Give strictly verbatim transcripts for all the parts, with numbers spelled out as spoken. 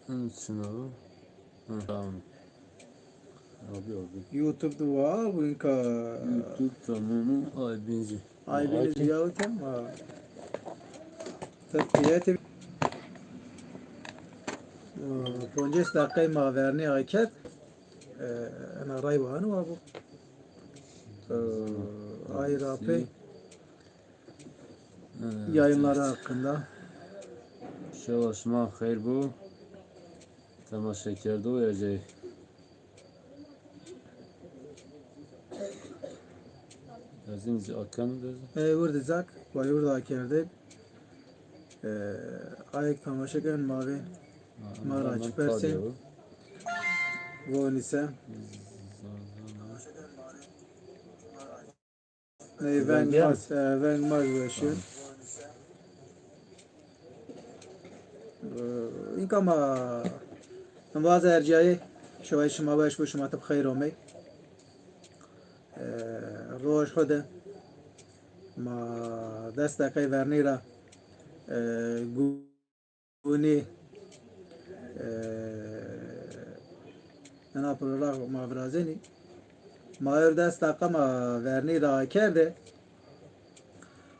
În çin o? Hı, tamam. Abi, abi. YouTube de var, bu inka. YouTube tamam mı? Ay binci. Ay beni ziyaret ama. Tepkiyeti. Poncês deqey ma vernî akerd. Ena ray wa hanu abu. Ay rapê. Yayınları hakkında. Şewa şima xeyr bo. Temaşekerdo ercey. Ezin zî akan de. E, vurdi zak, vay vurda kerdi. E, ayek tamaşe ken mavi. Ma ra çi persê. Vonî se. Ey, veng ma, e, veng ma weşin. E, inka ma embaz erciyayê, şeway şima weş bo, şima tib xeyr omey. E, roj xo de ma des deqey vernî ra, e, gu- Gunî, e, ena program ma virazenî. Ma êr des deqa ma vernî ra kerde.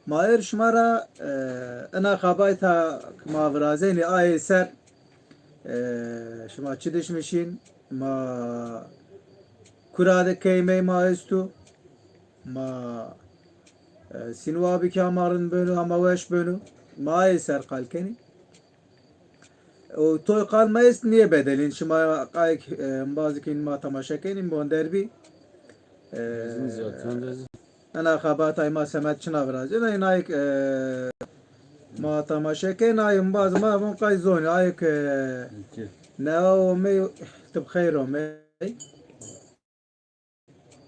Ma êr şima ra, e, ena xabayta ma virazenî ayê ser, e, şima çi dişmişîn, ma kura de keymey ma estu, ma, e, sînwa bikî hama rind benu, hama weş benu. Ma ayê ser qal kenî. O toy qal ma est nîye bedelîn. Şima qayk, e, embazî kî ma temaşe kenî, bon derbî. E, ena xabatay ma semed çina virazî. Ena inayk, e, ma temaşe kenî, ay embaz ma bon qay zonî. Ayk, e, newa omey, tib xeyr omey.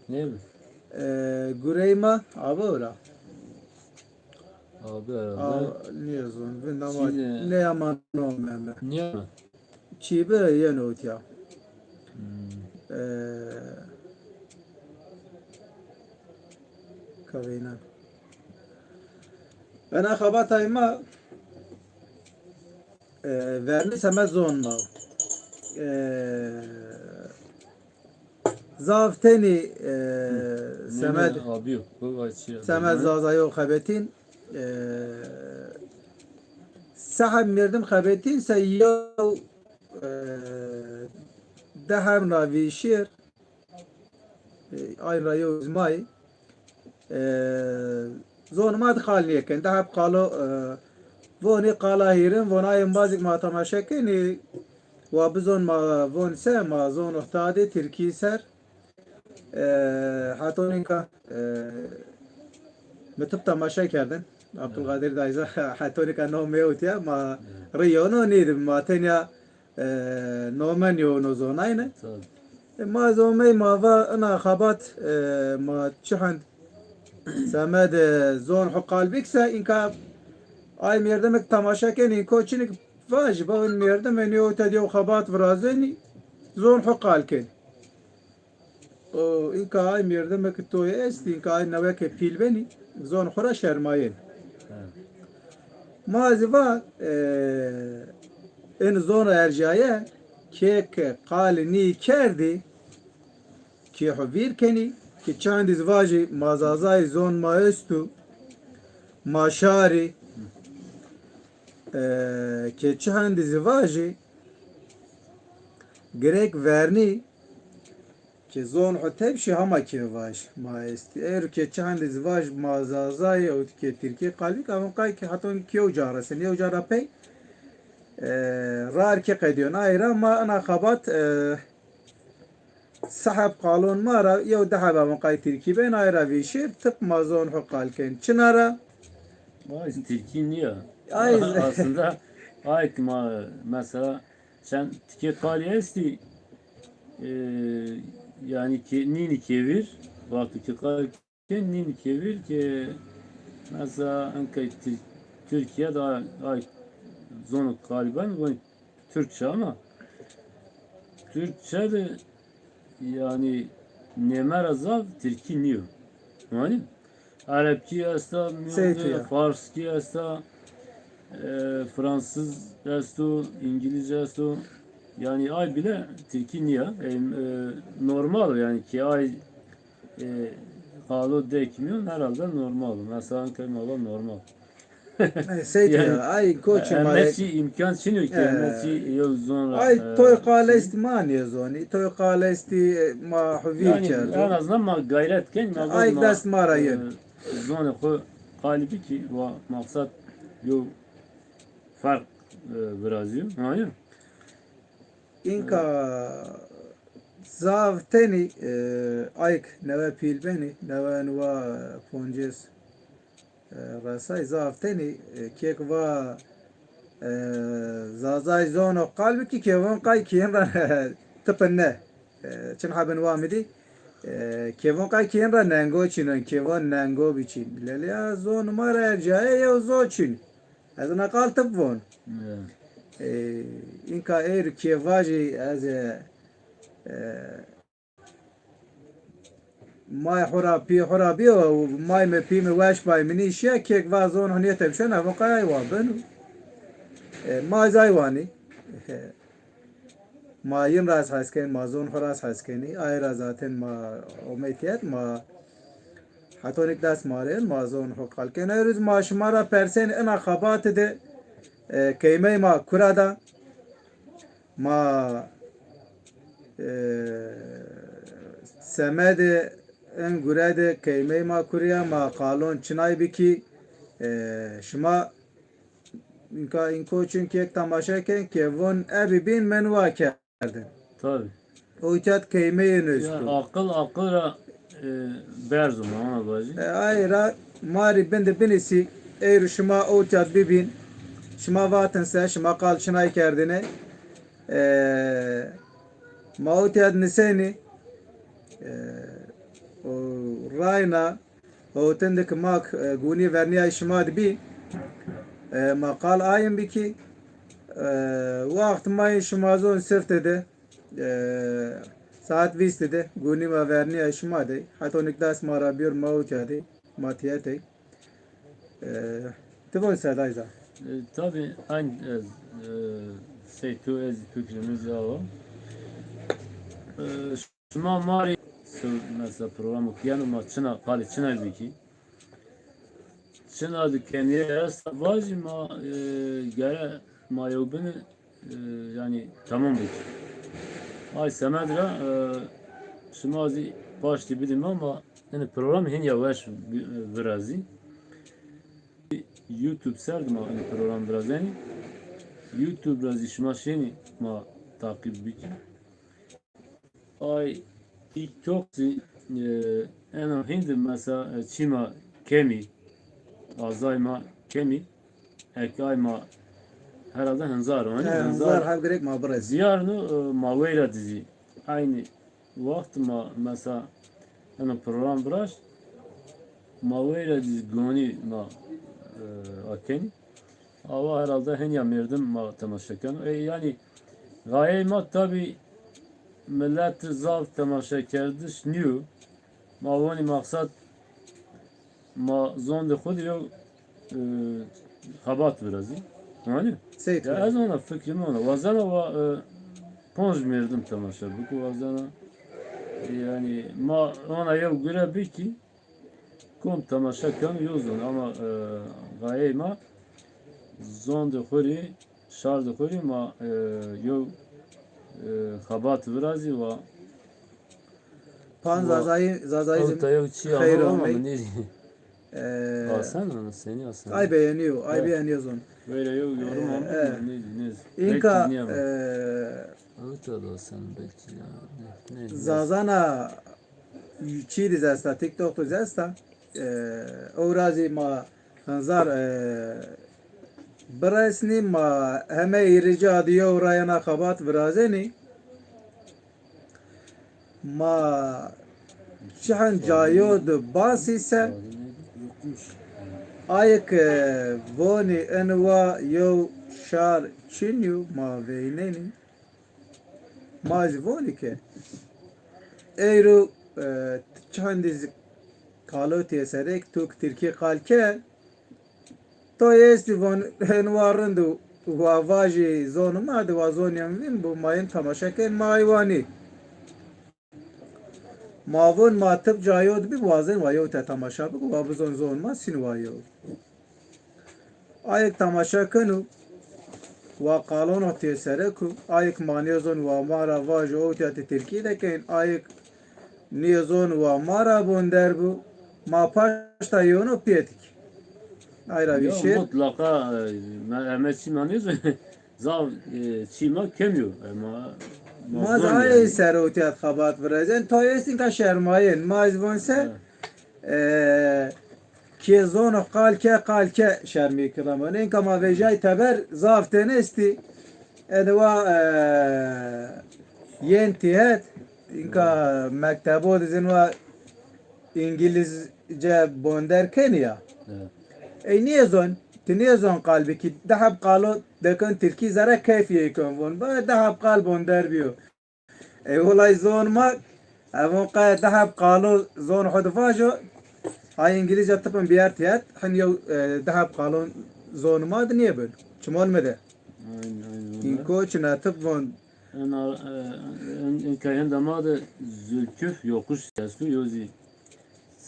Ne bi? E, gurey ma, abi ora. Abi herhalde. Niyazon, vinda ma ne yaman no meme. Niye mi? Çibe yeno tiya. E, kaveyna. Ena xabatay ma, e, vermi seme zon ma. E, Zaf tenî, e, semed, semed Zazayo xebetîn, e, seheb merdim xebetîn se yew, e, dehem ra vîşir, e, ayn ra yew zimay, e, zon ma di qal nêken. Deheb qalo, e, vonî qala hîrin, vonay embazîk ma temaşe kenî, wa bizon ma von se, ma zon uhtadê tirkî ser. E, hetonîka, e, mi tib temaşe kerdin. Abdulkadir dayza hetonîka no mewtiya, ma riyono nîdim, ma tenya e, nomen yo no zonayne. E, ma zomey ma va ina xabat, e, ma çi hend semed, e, zon xo qal bikse, inka ay merdemek temaşe kenî, koçinik vaj, bavin merdem, e, niyo te diyo xabat virazenî, zon xo qal ken. O, inka ay merdeme ki toye estî, inka ay neweke pîl benî, zon xo ra şermayên. Ma zî va, e, in zon erjaye, kê ke qal nî kerdî, kê xo vîr kenî, ki çandî zî vajî ma Zazayî zon ma estu, ma şarî, e, kê çi hendî zî vajî, girek vernî, Ke zon xo tepşî hama ke vaj ma estî. Ero ke çandê zî vaj ma Zazayî ew ke tirkî qal bik, ama qay ke heton ke yew ca resin, yew ca ra pey, e, rar ke qedîyon. Ay ra ma ina xebat, e, seheb qalon ma ra yew deheb ama qay tirkî ben, ay ra vîşir, tip ma zon xo qal ken. Çina ra? Vay, tirkî nîya. Ay. Aslında ay ke ma mesela Çend tikê qalî estî, e, yanî ke nînî kevir, wexto ke qalî ke nînî kevir ke mesela enka Tir-, Tirkîye de ay, ay zono qalî ben, vonî Türkçe ama Türkçe de yanî nême ra zaf tirkî nîyo. Yanî Erebkî esta, mîyon de farskî esta, e, fransiz esto, îngilîz esto. Yani ay bile Tirkî nîya. E, e, normal o yani ki ay, e, qalo dek mîyon herhalde normal o. Mesela kay mala normal. E, sey ya, ay koçê ma eme rê çî îmkan çin o ki, eme çî yew zon ra, ay, e, toy qal estî ma nêzonî, toy qal estî, e, ma huvî kerdo. Yani en azından ma gayret ken, ma ay dest ma ra yen. E, zonê xo qalî bikî, wa maqsad yew ferq, e, virazîyo. Ha, ya. Înka zaf tenî, e, ayk newe pîl benî, newe enwa poncês, e, resay zaf tenî, e, kêk va, e, Zazay zono qal bikî kêvon qay kîyin ra tipin ne. E, çin hebin wa mi dî, e, kêvon qay kîyin ra nengo çînon, kêvon nengo biçîn. Lelîya zon ma ra cayê yew zon çîn. Ez ina qal tip von. E, înka êr kê vajî ez, e, e, may xo ra pî xo ra bîyo, may mi pî mi weş bay mi nîşiya, kêk va zon hunê tepşen, evo qayay wa bin. E, ma zay wanî. E, ma yin ra ez hes kenî, ma zon xo ra ez hes kenî. Ay ra zaten ma omey tiyet, ma hetonik dest ma rê, ma zon xo qal kenî. Eruz ma şima ra persenî ina xebati de, e, keymey ma kura da. Ma, e, semedê in gure de keymey ma kurîya, ma qalon çinay bikî, e, şima înka înko çin kêk temaşe ken, kêvon ebî bîn menwa kerdin. Tabii. O îtya de keymeyê nêzî. Ya, aqil aqil ra, e, berz o, ma ona vajî. E, ay ra ma rê bin de binîsî, ey ro şima o îtya de bibîn. Şima vatin se, şima qal çinay kerdine. E, ma o îtya de nisenî. E, o rayna, o tinde ki ma, e, gunî vernîyay şima de bî. E, ma qal ayin bikî. E, waxt ma yê şima zon sifte de. E, saet vîst de gunî ma vernîya şima de. Hetonik dest ma ra bîyor ma utya de. Ma tiyetey. E, ti von Sedayza. E, tabii aynı, e, e, sey tu ez fikrimiz ya o. E, şima ma rê, mesela programı kuyanu ma çina, qalê çina bikî. Çina de kemiye esta vajî ma, e, gere ma yew bini, e, yani tamam bikî. Ay semed ra, e, şima zî paştî bidî ma, ma ini program hin ya weş bi-, virazî. YouTube ser de ma ini program virazenî. YouTube ra zî şima şênî ma taqîb bikî. Ay TikTok zî, e, eno hîndî mesela, e, çî ma kemî, azay ma kemî, ek ay ma herhalde hinzar o, hani he, hinzar, hinzar heb gerek ma birez. Diyar no, e, ma weyra dizî. Aynı waxt ma mesela eno program viraşt, ma weyra dizî gonî ma, e, akenî. Awa herhalde henya merdim ma temaşe keno. E, yani gayey ma tabi millet zaf temaşe kerdiş nîyo. Ma vonî maqsad ma zondê xo de yew, e, xebat virazî. Hani? Seyt ya ez ona fikrî mi ona. Wazena wa, e, ponc merdim temaşe biko wazena. Yani ma ona yew gure bikî. Kom temaşe keno yo zon ama, e, gayey ma zondê xo rê, şardê xo rê ma, e, yew, e, xebat virazî wa. Pan wa Zazayî, Zazayî zî ta yew çî xeyr ama, ama nêzî. E, asen mi? Senî asen? Ay beğeniyor, ay beğeniyor zon. Böyle yew yorum ama nêzî, nêzî. Înka, e, Ewta da asen belkî ya. Ne, ne, ne. Zazana çî de zesta, TikTok de zesta. E, ewra zî ma hinzar, e, biresnî, ma heme îrica de yew ra yena xebat virazenî. Ma çihen cayo de basî se, ayê ke vonî in wa yew şar çin yo, ma veynenî. Ma zî vonî ke eyro, e, çandî zî kalotîye serek, to ki tirkî qal ke, to estî von, hin wa rind o, wa vajî zonê ma de wa zonê mi vîn bo, ma yên temaşe kên, ma ay wa nî. Ma von ma tip cayo de bî, wazên wa yew te temaşe biko, wa bizon zonê ma sîn wa yew. Ayêk temaşe keno, wa qalon o têsere ku, ayêk ma nêzon wa ma ra vajo, ewtya ti tirkî de kên, ayêk nêzon wa ma ra bonder bo, ma paşta yeno pêtik. Ay ra vîşêr. Mutlaqa, e, me, eme çî ma nêzon. Zaf, e, çî ma kemî yo. E, ma, ma zayê ser ewtya xebat virezên. To êstin ka şermayên. Ma ez von se, e, kê zono qal ke, qal ke şermî kilamon. Înka ma vejay teber zaf tên estî. Ede wa, e, yên tîhet. Înka mektebo de zin wa Îngilîzce bonder kenî ya. Ey nêzon, ti nêzon qal bikî. Di heb qalo dekon tirkî zere keyfî ey kon von. Ba di heb qal bonder bîyo. Ey olay zon ma, evon qe di heb qalo zon xo di vajo. Ay Îngilîzce tipin bîyer tîyet, hin yew, e, di heb qalon zon ma di nêbin. Çimon mi de. Aynen, aynen öyle. Înko çina tip von. En, e, en, en kayenda ma de Zülküf yokuş sesli, yo zî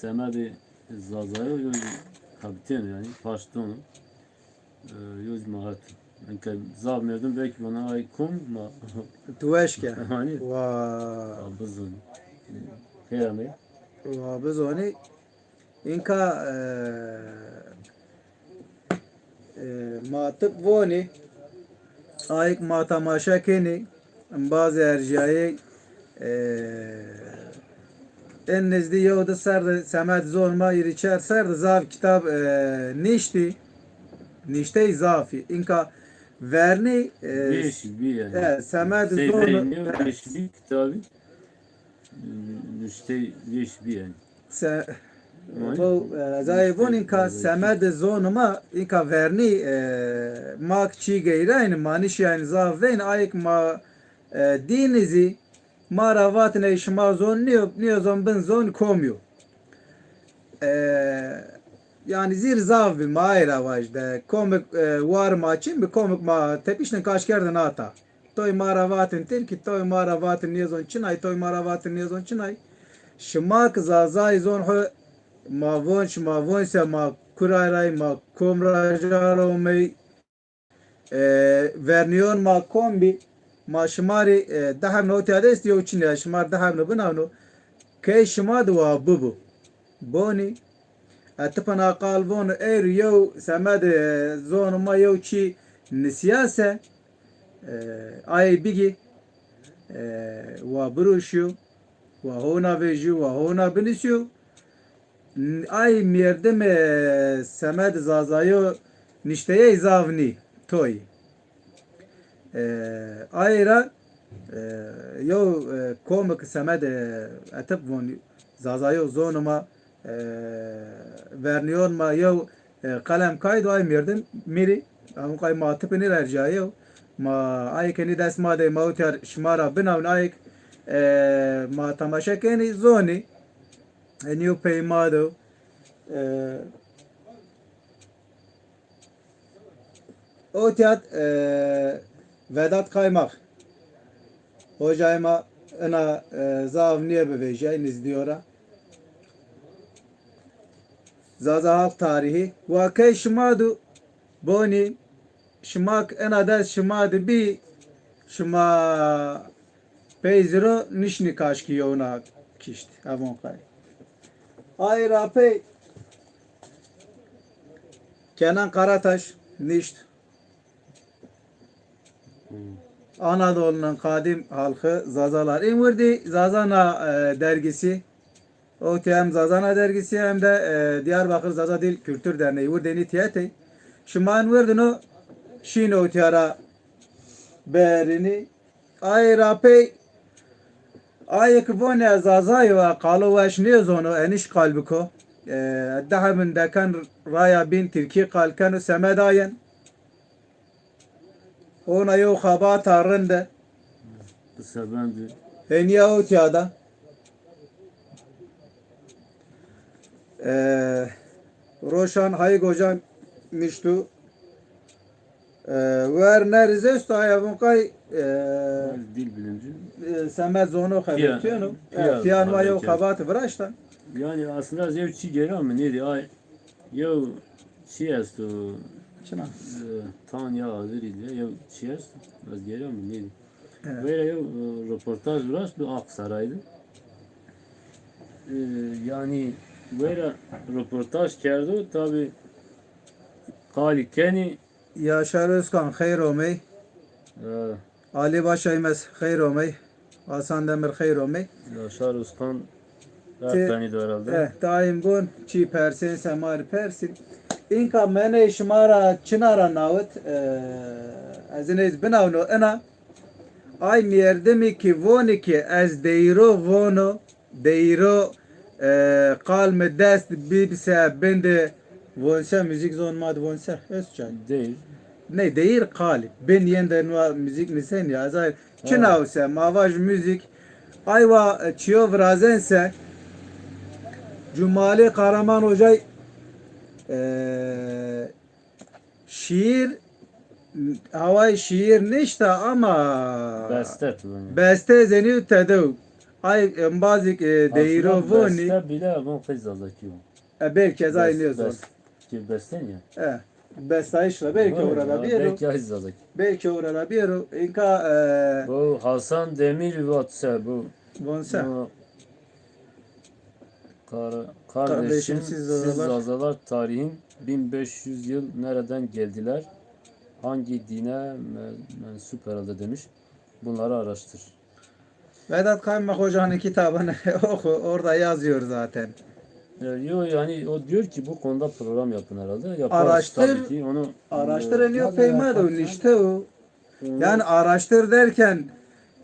semedê Zazayo, yo zî kapîtên yanî, paşton. E, yo zî ma het. Enke zaf merdim belkî vana ay kom ma. Tu weş ke. Yanî. Wa. Wa bizon. Xeyr amey. Wa bizonî. Înka, e, e, ma tip vonî, ayêk ma temaşe kenî, embazê erjîyayê, e, en nizdî yew di ser de semed zon ma, hîrî çar ser de zaf kitab, e, niştî, niştey zafî. Înka vernî, e, vêş bî yanî. E, semed zon. Vêş bî kitabî. Nuştey vêş bî yanî. Se, bo, e, ez ayê von înka semedê zonê ma, înka vernî, e, ma ki çî geyraynî, ma nişîyaynî zaf veyn, ayêk ma, e, dînî zî, ma ra vatin ey şima zon nîyo, nîyo zon bin zon kom yo. E, yanî zîr zaf bî, ma ay ra vaj de. Komik, e, war ma çin bi, komik ma tepiştin kaş kerdin ata. Toy ma ra vatin tirkî, toy ma ra vatin nêzon çinay, toy ma ra vatin nêzon çinay. Şima ki Zazayî zon xo, ma von, şima von se, ma kuray ray, ma kom ra jar omey, e, vernîyon ma kom bî, ma şima rê, e, di heb no tîya de est yew çin ya, şima di heb no binawno. Key şima di wa bibo. Bonî, e, ti pina qal vono, ey ro yew semedê zonê ma yew çî nisîya se, e, ayê bigî, e, wa biruşîyo, wa hona vejîyo, wa hona binusîyo. N-, ay merdimê semed Zazayo nişteyey zaf nî, toy. E, ay ra, e, yew, e, komik semed, e, etip von Zazayo zonê ma, e, vernîyon ma yew, e, qelem kay do ay merdim mi rê, ama qay ma tipê nêvercîyayo, ma ayê ke nî dest ma de ma ewtya şima ra binawin ayêk, e, ma temaşe kenî zonî, e, nîyo pey ma do, e, Otiyat, e, Vedat Kaymak. Hocayê ma ina, e, zaf nêbi vejîyay, nizdîyo ra. Zaza Halk Tarihi. Wa key şima du bonî, şima k-, ina dest şima di bî, şima pey ziro nişnî kaşkî yewna kişt, evon qey. Ay ra pey Kenan Karataş nişt. Anadolu'nun kadim halkı Zazalar. În wirdî Zazana, e, dergisi. Ewtî hem Zazana dergisi hem de, e, Diyarbakır Zaza Dil Kültür Derneği wirdênî tîyetê. Şima în wirdino şîn ewtîya ra berînî. Ayê ra pey, ayê ki vonê ez Zazayî wa, qalo weş nêzono, enîş qal biko. E, dehebin deken raya bîn tirkî qal keno, semed ayen. Ona yew xebata rind e. Bi sebendî. Hênîya ewtîya da. E, Roşan Hayik Hocam niştu. E, wer neriz esto, aya vun qay, e, dil bilimci. E, semed zono xebetîyeno. Piya, e, piyan wa yew xebat viraşta. Yani aslında ez yew çi geriya mi nêdî, ay, yew çi esto. Çina? E, tan ya adirî de yew çi esto. Ez geriya mi nêdî. Evet. Böyle yew, e, röportaj viraşt bi Aksaray'dı. E, yani böyle röportaj kerdo, tabi qalî kenî. Yaşar Özkan xeyr omey. E, Ali Başaymes xeyr omey. Hasan Demir xeyr omey. Yaşar Özkan Erkanî de herhalde. Eh, daim gon, çi persên, semar persîn. Înka menê şima ra çina ra nawit, eh, ez inê binawno ina. Ay merdimî ki vonî ki ez deyro vono, deyro, e, qal mi dest bibse bindi vonse, müzik zon ma di vonse. Özcan. Deyir. Ne, deyir qal. Bin yende nua müzik nisen ya. Zay çi nawse, ma vaj müzik. Aywa, e, çiyo virazense, Cumali Kahraman Hocay, e, şiir, haway şiir nişta ama beste tu beni. Beste zenî tedew. Ay, embazîk, e, deyro vonî. Beste bile bun qey Zazakî yo. E, belkî ez ay nêzon. Ki besten ya. E, bestayîş ra belkî ora ra bîyero. Belkî ay Zazakî. Belkî ora ra bîyero. Înka, e, bu Hasan Demir vatse bu. Vonse. Bu Kar-, kardeşim, kardeşim, siz siz Zazalar, Zazalar tarihin bin beş yüz yıl nereden geldiler? Hangi dine me-, mensup herhalde demiş. Bunları araştır. Vedat Kaymak Hoca'nın kitabını oku, orada yazıyor zaten. E, yo, yani o diyor ki bu konuda program yapın herhalde. Yaparız tabii ki. Onu, araştır, e, en yok peyma da o nişte o. Yani araştır derken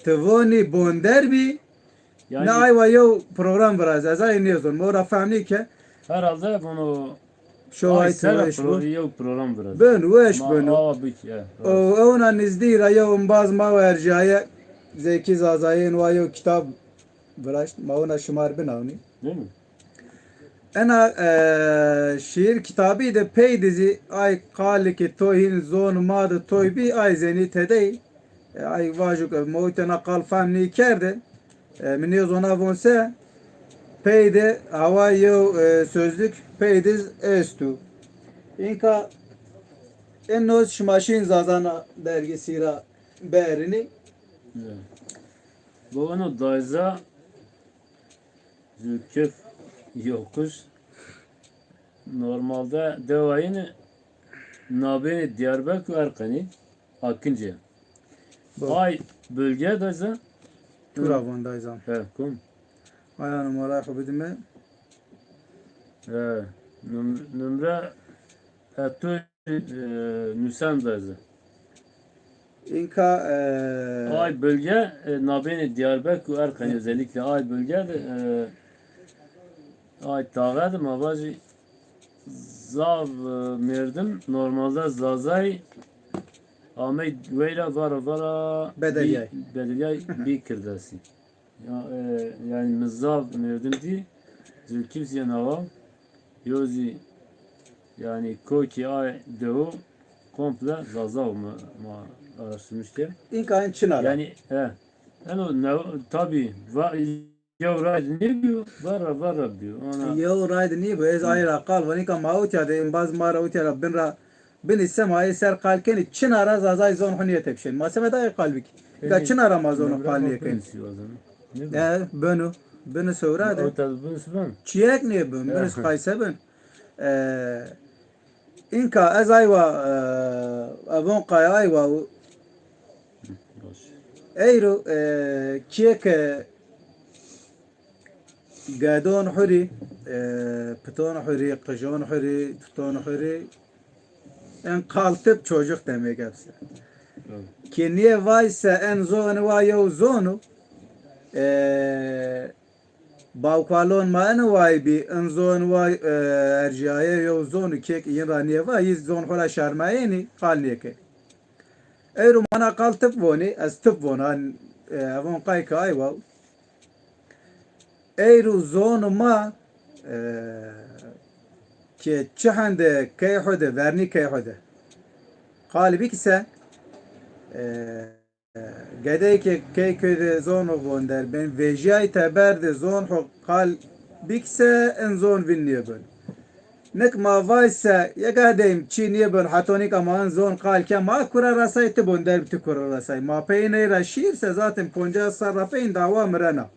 ti vonî bonder bî, yani ne aywa yew program viraz, ez ay nêzon, mi ora fehm nîke. Herhalde bunu şo ay ti weş bu. Yew program viraz. Bin, weş bin. O, ewna nizdî ra yew embaz ma erjaye, Zeki Zazayên wa yew kitab viraşt, ma ona şimar binawnî. Değil mi? Ena, e, şiir kitabî de pey de zî ay qalî ki to hîn zon ma de toy bî, ay zenî tedey. E, ay vajo ke mewtena qal fam nîkerde. E, mi nêzona vonse, pey de hawa yew, e, sözlük pey de estu. Înka eno şima şîn Zazana dergisî ra berinî. Evet. Babano dayza Zülküf Yokuş. Normalde dewayını nabênê Diyarbekir û Erqenî, Akıncı. Ay bölge dayza. Tura van dayza. He, kum. Aya numara xo bidime. He, num-, numre Eto, e, nusen dayza. Înka, e, ay bölge, e, nabênê Diyarbekir û Erqenî, özellikle ay bölge de, e, ay taxe de ma vajî zav, e, merdim normalde Zazay amey weyra vara vara Bedelyay. Bî-, Bedelyay bî kirdesî. Ya, e, yani mi zav merdim dî, Zülküf zî ena wa, yo zî, yani kokî ay dewo komple Zaza o, ma, ma araştırmış ke. Înka en çina ra. Yani, e, eno ne, tabi, va, yew ray de nêbîyo, varra, varra bîyo. Ona yew ray de nêbîyo, ez ay ra qal vanî ka ma utya de, embaz ma ra utya ra bin ra Binî sema ê ser qal kenî, çina ra Zazay zon xu nîyetepşên. Ma semed ay qal bikî. Ga çina ra ma zon xu qal nîyekenî. E, beno. Bino sewra de. Çiyek nîye bin. Bino qayse bin. E, înka ez aywa, e, evon qay aywa. Eyro, e, kiyeke gedon xu rî, e, piton xu rî, qijon xu rî, tuton xu rî, en qal tip çocuk demek hepsi. Evet. Ki niye vayse en zon wa yew zonu, e, bawkalon ma en way bî, en zon wa, e, erciyaye yew zonu kek yin ra niye vay, yiz zon xu ra şermayênî, qal nêke. Eyro mana qal tip vonî, ez tip vona, e, evon qay ke ay wa. Eyro zonu ma, e, ke çi hende key xu de, vernî key xu de. Qal bikise, e, gedey ke key köyde zon ho vonder ben, vejiyay teber de zon ho qal bikise, en zon vin niyebön. Nik ma vay se, yega deyim çi niyebön, hatonik ama en zon qal ke ma kura rasay, ti bonder bi ti kura rasay. Ma pey ney ra şir se zaten poncas sar ra pey dawa mirena.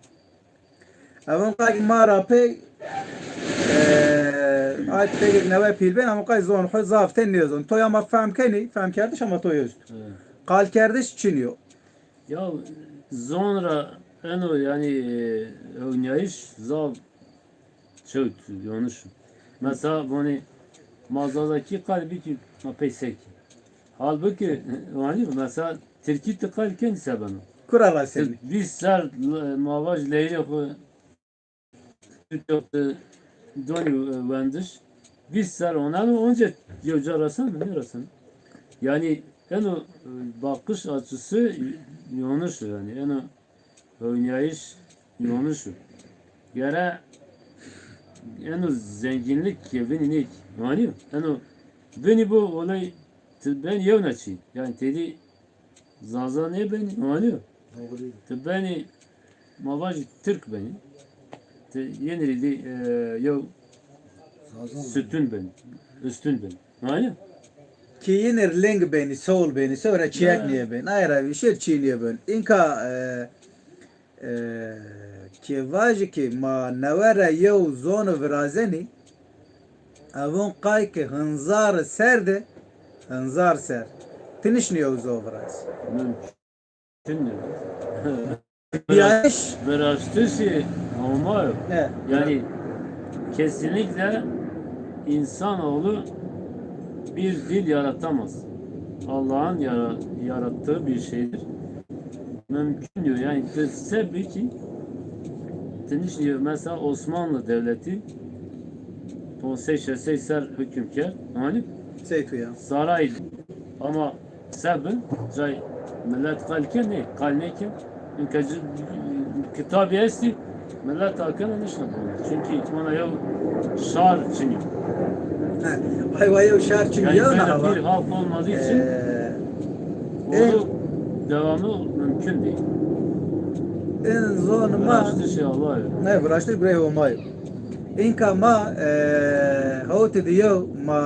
Evon qay ma ra pey, e, ay pey newe pîl ben, ama qay zon xo zaf te nêzon. To ya ma fehm kenî, fehm kerdiş ama to est. Evet. Qal kerdiş çin yo. Ya zon ra eno yani, e, ewniyayış zaf çewt, yanlış. Mesela, yani, ma Zazakî qal bikî, ma pey sekî. Halbuki, yani, mesela, Tirkî ti qal kenî se beno. Kura ra senî? Vîst ser, ma vaj leylê xo, donî, e, wendiş. Vîst ser oneno, onca yew ca reseno, nêreseno. Yani, eno, e, bakış açısı yanlış yani. Eno oynayış yanlış o. Gere eno zenginlik ke vinî nêk. Yani, eno vinî bu olay ti ben yewna çî. Yani, tedi Zaza nêbenî, anîyo? Doğru. Ti benî, ma vajî Tirk benî. Ti yenî rî dî, e, yew Zaza mı? Sütün benî, üstün benî. Anîyo? Ki yenî rî ling benî, sol benî, sonra çiyek niye benî. Ayra bir şey çiğ niye benî. İnka, e, e, ki vajî ki ma newe ra yew zonu virazenî, evon qay ki hinzar ser de, hinzar ser. Ti nişnî yew zon viraz. Mümkün değil. Yanlış. Viraştişi Homa yo. Evet. Yani kesinlikle insanoğlu bir dil yaratamaz. Allah'ın yara- yarattığı bir şeydir. Mümkün diyor. Yani te sebi ki, ti nişnî mesela Osmanlı Devleti ponc sey şeş sey ser hüküm kerd. Hani? Sey tu ya. Saray. Ama sebi cay millet qal ke nê, qal nêke. Çünkü kitabî estî, millet akena nişna buna. Çünkü ona yew şar çinî. Ha, vay vay, yew şar çinî yani ya, böyle bir halk olmadığı için, e, onu devamı mümkün değil. En zon ma. Viraştişi Allah ya. Ne, viraştişi birey Homa yo. Înka ma, e, hewtî di yew ma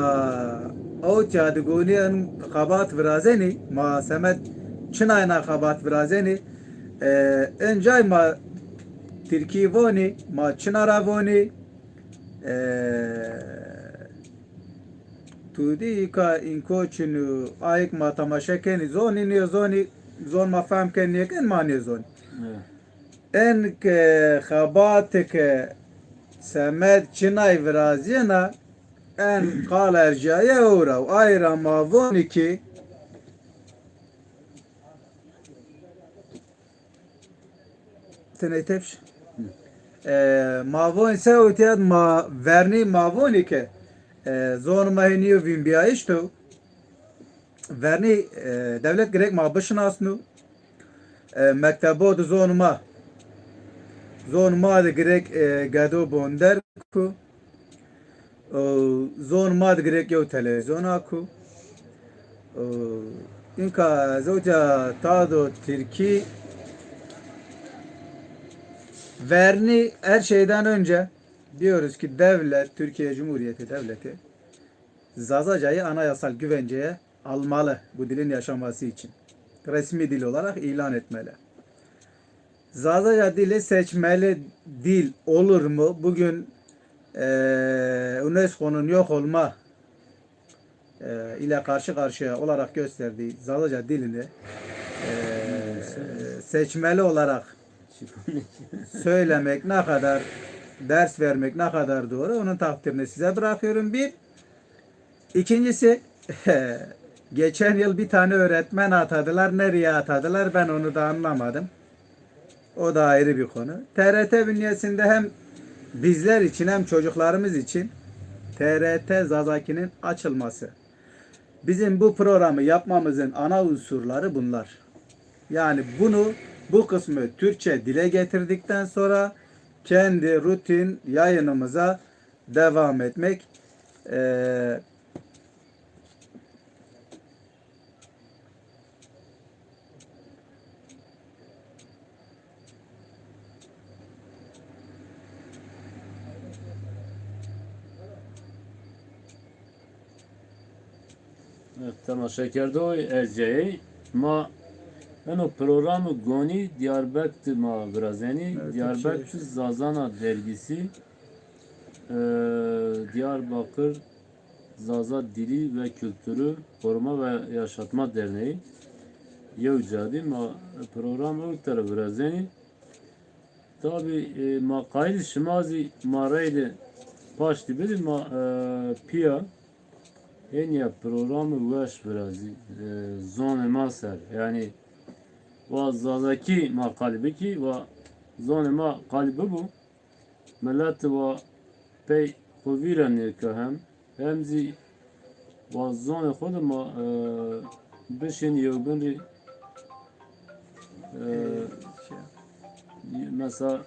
ewtya di gonî en xebat virazenî, ma semed çinayna xebat virazenî, e, en cay ma tirkî vonî, ma çina ra vonî, e, tu dî ka înko çin û ayik ma temaşe kenî, zonî nêzonî, zon ma fehm kenî nêken ma nêzonî. Evet. En ke xebate ke semed çinay virazîyena, en qal erjaye ewra û ay ra ma vonî ki tenê tepş. E, ma vonî se ewtiyat ma vernî ma vonî ke, e, zon ma hê nîyo vînbîyayîş to. Vernî, e, dewlet girek ma bişinasno. E, mektebo di zon ma, zon ma di girek, e, gedo bonder ku. E, zon ma di girek yew televîzyona ku. E, înka zewca tado tirkî vernî her şeyden önce diyoruz ki devlet, Türkiye Cumhuriyeti Devleti Zazacayı anayasal güvenceye almalı bu dilin yaşaması için. Resmi dil olarak ilan etmeli. Zazaca dili seçmeli dil olur mu? Bugün, e, UNESCO'nun yok olma, e, ile karşı karşıya olarak gösterdiği Zazaca dilini, e, seçmeli olarak söylemek ne kadar, ders vermek ne kadar doğru, onun takdirini size bırakıyorum. Bir. İkincisi, geçen yıl bir tane öğretmen atadılar. Nereye atadılar? Ben onu da anlamadım. O da ayrı bir konu. T R T bünyesinde hem bizler için hem çocuklarımız için T R T Zazaki'nin açılması. Bizim bu programı yapmamızın ana unsurları bunlar. Yani bunu, bu kısmı Türkçe dile getirdikten sonra kendi rutin yayınımıza devam etmek. Ee, Evet, temaşekerdoxê ercayey, ma eno programı gonî Diyarbekir ma virazenî. Evet, Diyarbekir Zazana dergisi, e, Diyarbakır Zaza Dili ve Kültürü Koruma ve Yaşatma Derneği, yew cadî ma programı o tera virazenî. Tabî, e, ma qayîl şima zî ma reyde paştî bidî, ma, e, pîya hênîya programî weş virazî, e, zonê ma ser. Yanî wa zazakî ma qalî bikî, wa zonê ma qalî bibo. Milet wa pey xo vîra nêka hem. Hem zî wa zonê xo de ma, e, bişên yewbin rê, e, mesela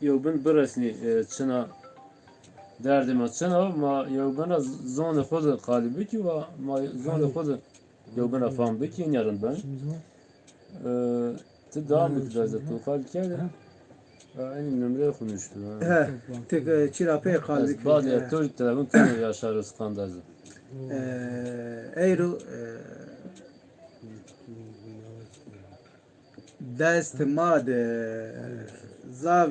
yewbin biresnî, e, çina derdê ma çina, ma yewbin ra zonê xo de qalî bikî, wa ma zonê xo de yewbin ra fam bikî, nîya rind ben. E, ti devam bik derze, tu qal kerde. Ha, enî numreyê xo nuştu, ha. He, ti, e, çira pê qal bik. Bad ya tu telefon keno Yaşar Özkan derze. E, eyro, e, dest ma de zaf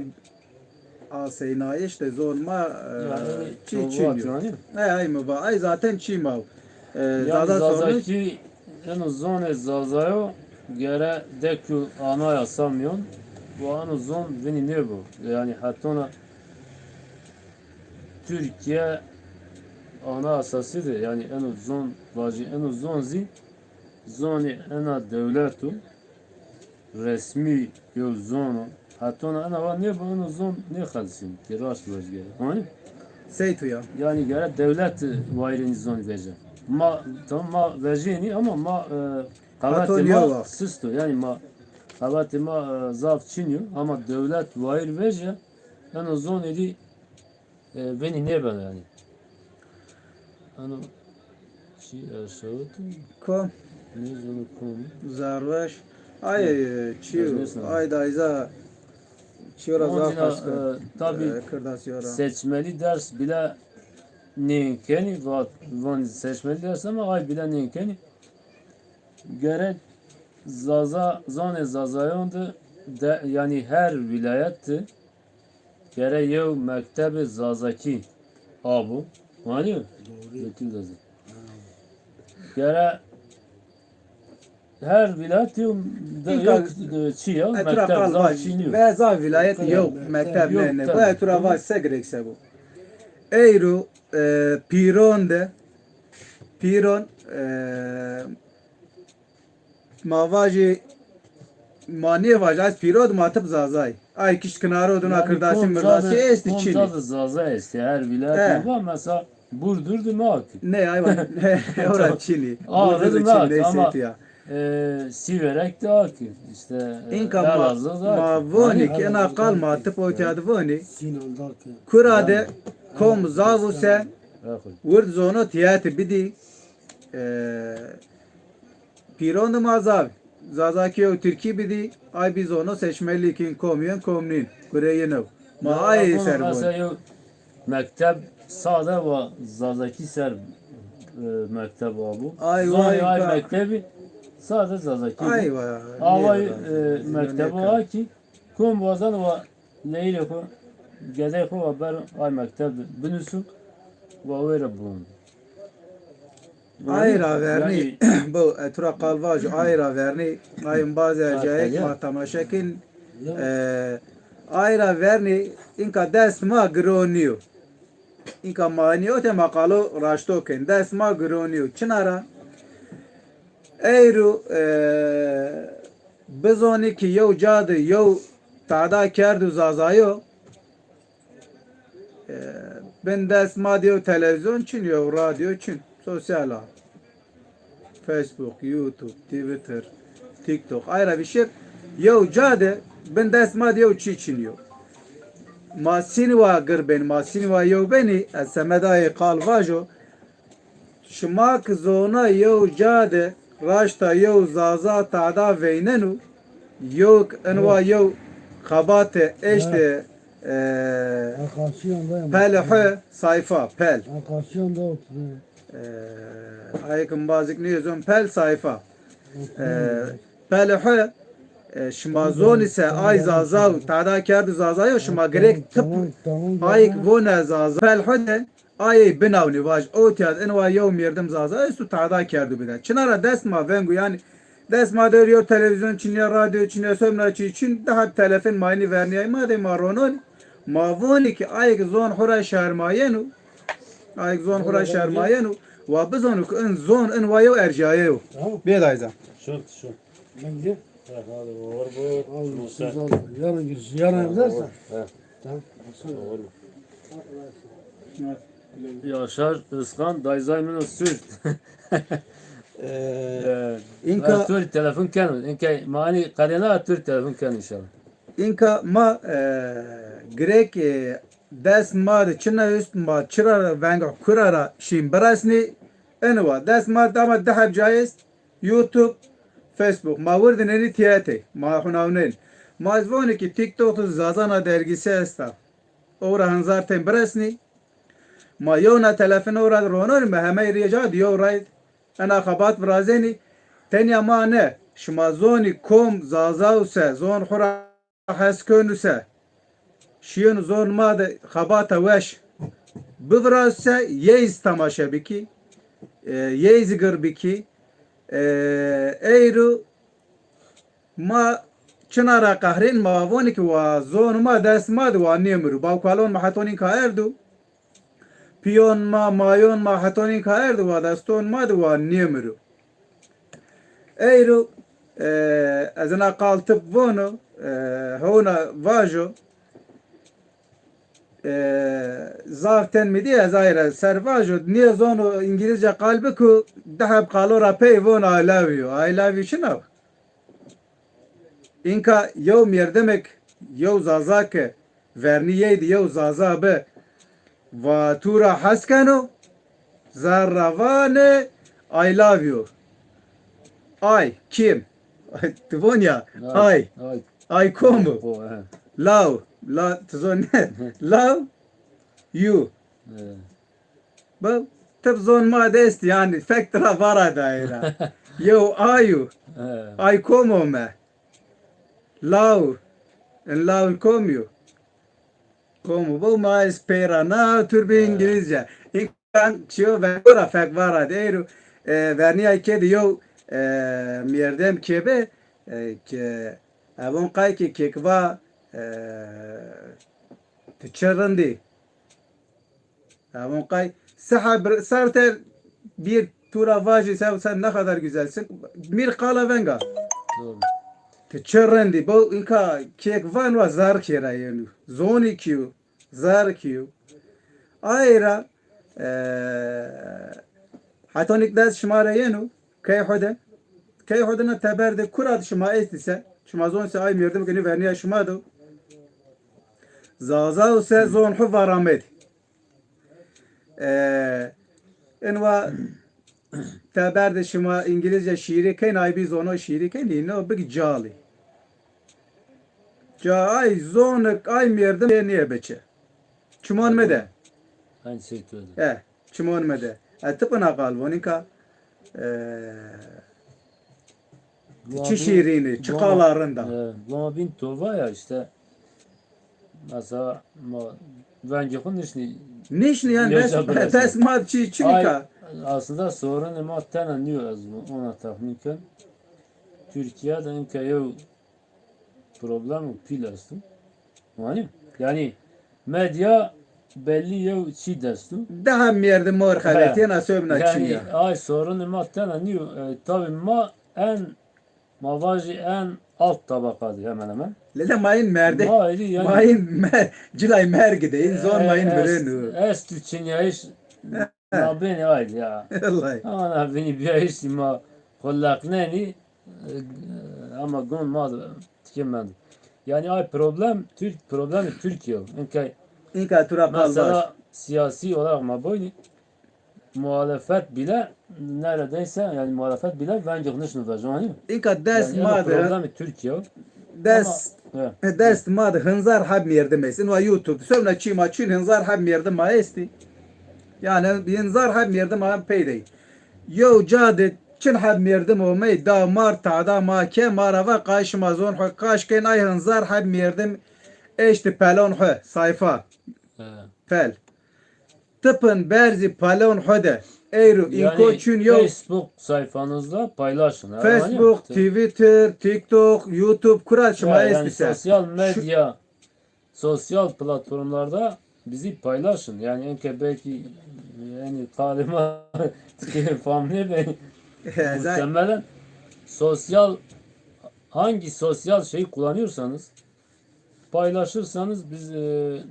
aseynayış de zon ma, e, çî çin yo. He, ay mi va, ay zaten çî ma. E, Zaza sonuç. Zazakî, eno zonê Zazayo gere dekû anayasa mîyon, wa eno zon vinî nêbo. Yanî hetona Türkiye Anayasası de, yanî eno zon vajî, eno zon zî zonê ena dewlet o. Resmî yew zon o. Hetona ena wa nêbo, eno zon nêxelisîn. Ti raşt vajî gere. Anî? Sey tu ya. Yanî gere dewlet wayîr enî zonî veje. Ma, tamam, ma vejênî ama ma, e, qewetê ma sist o. Yanî ma, qewetê ma, e, zaf çin yo. Ama dewlet wayîr veje, eno zonê dî e, venî nêbeno yanî. Ano çi eşawit? Kom? Nêzano kom. Zarweş. Ay, e, çi? Ay dayza. Çi ora zaf, e, tabî, e, Kırdas yora. Seçmeli ders bile nêkenî, va-, van seçmeli ders ama ay bile nêkenî. Gerek Zaza, zonê Zazayan de, de, yanî her wîlayet de gere yew mektebê Zazakî abo. Wanî? Doğru. Vekil Zaza. Gere her wîlayet yew de, yew çi ya, mekteb zaf çînî yo. Ve zaf wîlayet yew mekteb nêne. Bu etura vaj se girek se bo. Eyro, e, pîron de, pîron, e, ma vajî, ma nêvaj, ez pîrod ma tip Zazay. Ay kişt kinaro duna Kirdasî Mirdasî estî çînî. Kom ca de Zazay estî, her wîlayet va, mesela Burdur de ma ki. Ne, ay va, ora çînî. Burdur de çînî, neyse ama, ya. E, Sîverek de a ki. İşte, e, Elazığ de a ki. Ma vonî ki ena qal ma tip o tîya de vonî. Kura de kom zavu se, wird zono tîyeti bidî. E, Pîron de ma zaf. Zazakî û tirkî bidî, ay bî zono seçmelî kîn, kom yên, kom nîn. Gureyî new. Ma ayê ser von. Mesela yew mekteb sade wa Zazakî ser, e, mekteb abo. Ay, zonê ay mektebî sade Zazakî. Ay, wa, away, e, mektebo a kî kom wazeno wa leyîrê xo, gedeyê xo wa bero ay mekteb de binuso wa wêre biwon. Ay ra vernî, bo, e, tu ra qal vajo, ay ra vernî, ay embazê ercayek ma temaşe kên, e, ay ra vernî, înka dest ma giron nîyo. Înka ma nîyo te ma qalo raşto kên. Dest ma giron nîyo. Çina ra? Eyro, e, bizonî ki yew ca de yew tada kerdo Zazayo, e, bin dest ma de yew televîzyon çin, yew radyo çin. Sosyal ağ. Facebook, YouTube, Twitter, TikTok. Ayra vişek yew ca de bin dest ma de yew çî çin yo. Ma sînî wa gir benî, ma sînî wa yew benî, ez semedayê qal vajo. Şima ki zona yew ca de raşta yew Zaza tada veyneno, yew ki inwa yew xebate eşte, e, pelhe sayfa, pel. E, ayê ki mi vazik nêzon pel sayfa. E, pel hi, e, şima zonî se ay Zaza û tada kerdu Zazayo, şima girêk tip ayê ki vone Zaza. Pel hi de ayê binawnî vaj, o tîya de inwa yew mêrdim Zaza esto tada kerdu bide. Çina ra dest ma vengu, yanî dest ma der yo televîzyon çin ya, radyo çin ya, somna çî çin, daha telefon ma inî vernîyay ma de ma ronon. Ma vonî ki ayê ki zon xo ra şermayeno, ayê ki zon xo ra şermayeno, wa bizonu ki in zon inwa yew erjaye yo. Tamam. Bê dayza. Şurt, şurt. Ben de. Ha, hadi, uğur bu. Al, Musa. Siz al. Yarın gir-, yarın evlersen. Ha. Tamam. Uğur bu. Yaşar Özkan, dayzay min o Sürt. Ee, Ee, inka ha, Türk telefon keno. İnka mani kadena Türk telefon keno inşallah. Inka ma, e, girek, e, dest ma de çina üst ma çira ra venga kura ra şin birasni enwa. Dest ma dama deheb cayest YouTube, Facebook. Ma wirdineni tiyete. Ma hunavnen. Ma ez voni ki TikTok tu Zazana dergisi esta. Ora hınzar ten biresnî. Ma yewna telefon ora rononî, ma hemey rêca di yew ray ena xebat virazenî. Tenya ma ne, şima zonî kom Zazaw se, zon xwu ra hes kenu se, şiyenu zon ma de xebata weş biviraz se, yeyz temaşe bikî, e, yeyz gir bikî. E, eyru Ma çina ra qehrên, ma vonî ki wa zon ma dest ma de wa nêmiru. Bawkalon ma hetonîn ka erdu. Piyon ma, mayon ma hetonîn ka erdu, wa deston ma de wa nêmiru. Eyro, e, ez ina qal tip vono, e, hewna vajo, e, zaf ten mi dî ez ay ra ser vajo, nêzono îngilîzce qal biku, di heb qalo ra pey vono I love you. I love you çina? Înka yew mêrdimek, yew Zaza ke vernî yey di yew Zaza bi, va tu ra hes keno, zerra vanê I love you. Ay, kim? Ti von ya, ay. Ay. Ay kom o? Ko, he. Law, la, ti zon ne? Law, you. He. Bak, tip zon ma de est, yanî fek tira vara daye ra. Yew ayu. He. Ay kom ome. Law. In law kom yo. Kom bo ma ez peyra na tur bi, he, İngilizce. İnkan çiyo ve ora fek vara de eyru. E, vernîya ke de yew, e, mêrdem ke be, e, ke evon qay ke kek va, e, ti çi rindî. Avon qay, seha bir, sarter bir tu ra vajî, sen, sen ne kadar güzelsin. Mir qala venga. Doğru. Ti çi rindî, bo inka kek van wa zar kêra yenu. Zoni kiyu, zar kiyu. Ayra, e, hatonik dest şima ra yenu. Key xo de. Key xo de na teber de kura de şima estî se. Şima zon se ay mêrdim ke nî vernîya şima do. Zaza û se zon xo varamed. E, inwa teber de şima İngilizce şîîrî kên, ay bî zono şîîrî kên, îno big cali. Ca ay zonik, ay mêrdim nê nê beçe. Çimon mi de. Aynı şey söyledi. E, çimon mi de. E, tip ina qal vonin ka, e, çi şîrîn ê, çi qala rind a. E, goma bin tova ya işte. Mesela ma vengê xo nişnî. Nişnî yanî dest, dest ma çi, çi nika? Aslında sorunê ma tena nîyo, ez ona tahmin ken. Türkiye de inka yew problem pîl esto. Wanî? Yanî medya belli yew çî desto. Daha mêrdim mor xeletîyena, sömna çî ya. Ay sorunê ma tena nîyo. E, tabi ma en Ma vajî en alt tabaka di hemen hemen. Lele mayın merde. Mayın yani. Mayın mer, cilay mergi de, zor mayın mirenu. Est, est çinyayış nabeni ay ya. Vallahi. Ama nabeni biyayış ma kollak neni, e, ama gon ma da tike mendo. Yani ay problem, Türk, problemi Türkiye. İnka, inka tura mesela siyasi olarak ma boyni. Muhalefet bile neredeyse, yani muhalefet bile vengê xo nişno vejeno, hanî? Înka dest ma de, problemê Türkiye. Dest, dest ma de hinzar heb mêrdim est. Inwa YouTube, sewna çî ma çin hinzar heb mêrdim ma estî. Yani hınzar heb merdim a pey dey. Yew ca de çin heb merdim omey, da mar tada ma ke, ma ra va qay şima zon xo kaş kên, ay hınzar heb merdim eşti pelon xo, sayfa. He. Pel. Tıpın berzi palon xo de. Eyru, inko, yani çün yew. Facebook sayfanızda paylaşın. Ha, Facebook, hani? Twitter, TikTok, YouTube, kura şima, yani estise. Sosyal medya, sosyal platformlarda bizi paylaşın. Yani enke belki, yani, talimat famne be. Muhtemelen sosyal, hangi sosyal şeyi kullanıyorsanız, paylaşırsanız biz, e,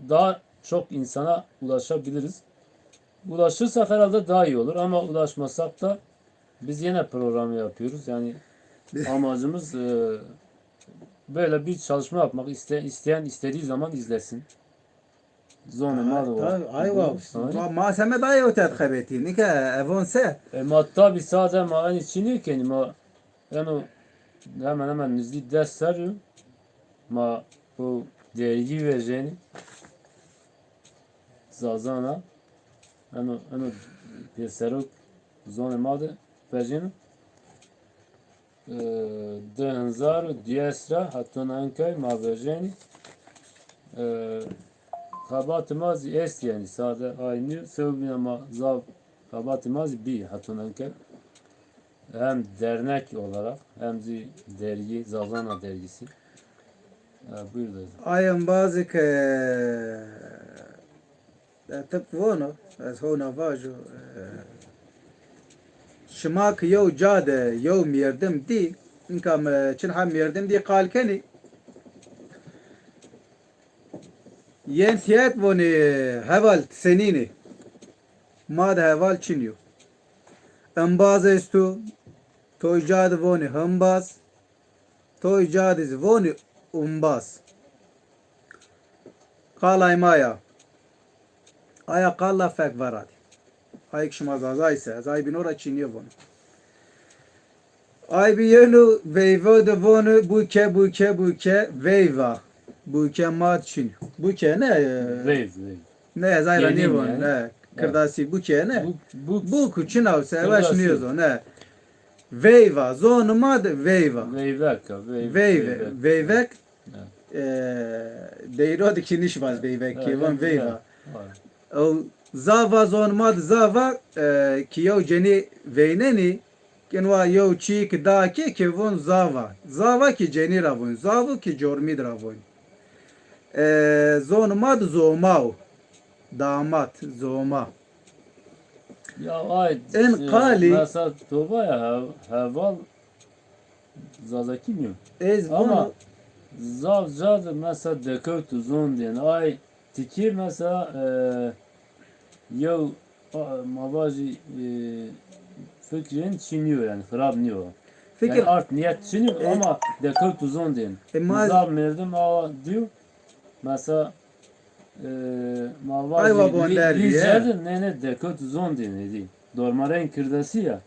daha çok insana ulaşabiliriz. Ulaşırsak herhalde daha iyi olur ama ulaşmasak da biz yine programı yapıyoruz. Yani amacımız, e, böyle bir çalışma yapmak. İste-, isteyen istediği zaman izlesin. Zonê ma de wa. Tabii, aywa. Ma, ma semed ayo tet xebetî. Nike evon se? E, ma tabi sade ma enî çinî kenî ma. Eno hemen hemen nizdî des serrî yo. Ma o dergî vejênî. Zazana. Eno, eno pêserok zonê ma de vejêno. E, di hezar û dîyes ra hetona enkay ma vejênî. E, xebatê ma zî est, yanî sade aynî. Sewbîna ma zaf xebatê ma zî bî hetona enkay. Hem dernek olarak hem zî dergi, Zazana dergisi. E, buyur dayı. Ay embazê ke, e, tip vono, ez hona vajo, e, şima ki yew ca de yew mîrdim dî, inka mi çin ha mîrdim dî qal kenî, yen siyet vonê heval senînî. Ma de heval çin yo. Embaz esto, toy ca de vonê hembaz, toy ca de zî vonê umbaz. Qalay ma ya. Aya qal la fek veradî. Ayê ki şima Zazay se, ez ay bîno ra çînîye vono. Ay bî yeno veyve de vono buke, buke, buke, veyva. Buke ma çin. Buke ne? Veyv, veyv. Ne, ez ay ra nêvon, ne. Kirdasî buke ne. Buk, buk. Buk, çin aw se, evaş nêzo, ne. Veyva, zonê ma de veyva. Veyvek, veyv-, veyve, veyvek. Veyvek. E, deyro de ki nişvaz veyvek, ki von veyva. O zava, zonê ma de zava, e, ki yew cenî veynenî, kin wa yew çî ki da ki, ki von zava. Zava ki cenî ra von, zavu ki cormîd ra von. E, zonê ma de zoma o. Damat, zoma. Ya ay, en, e, qalî, mesela toba ya, he-, heval Zazakî nîyo. Ez ama zaf ca de mesela dekewt û zon dên. Ay tikî mesela, e, yew, a, ma vajî, e, fikrên çî nîyo, yanî xirab nîyo. Fikir, yanî art niyet çin o, e, ama dekewt û zon dên. E, ma zaf merdim a dîyo. Mesela, e, ma vajî Lî-, Lîce de ne, ne, dekewt û zon dên êdî. Dormareyên kirdasî ya.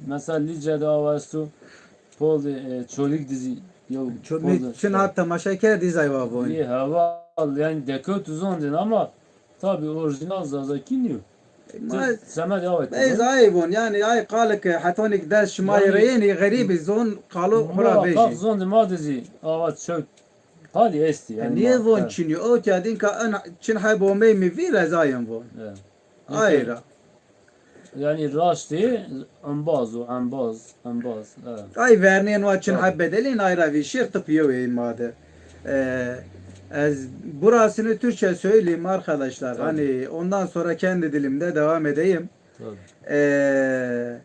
Mesela Lîce de awa esto, pol de, e, Çolîg de zî yew pol de. Çin hat temaşe kerdî zaywa vonî. Lî heval, yanî dekewt û zon dên ama tabî orîjînal Zazakî nîyo. Ma semed awa, ez ay von, yanî ay qalik hetonîk dest şima rê yenî, xerîbî zon qalo xo ra vejî. Zon de ma de zî awa çewt qalî estî, yanî nîye von çin yo? O tîya dîn ka en çin heb omey mi vîr, ez ayen von. Ay ra. Yanî raştî embaz o, embaz, embaz. Ay vernên wa çin heb bedelîn, ay ra vîşir tip yew ey ma de. E, ez burasını Türkçe söyleyeyim arkadaşlar. Tabii. Hani ondan sonra kendi dilimde devam edeyim. Tabii. E,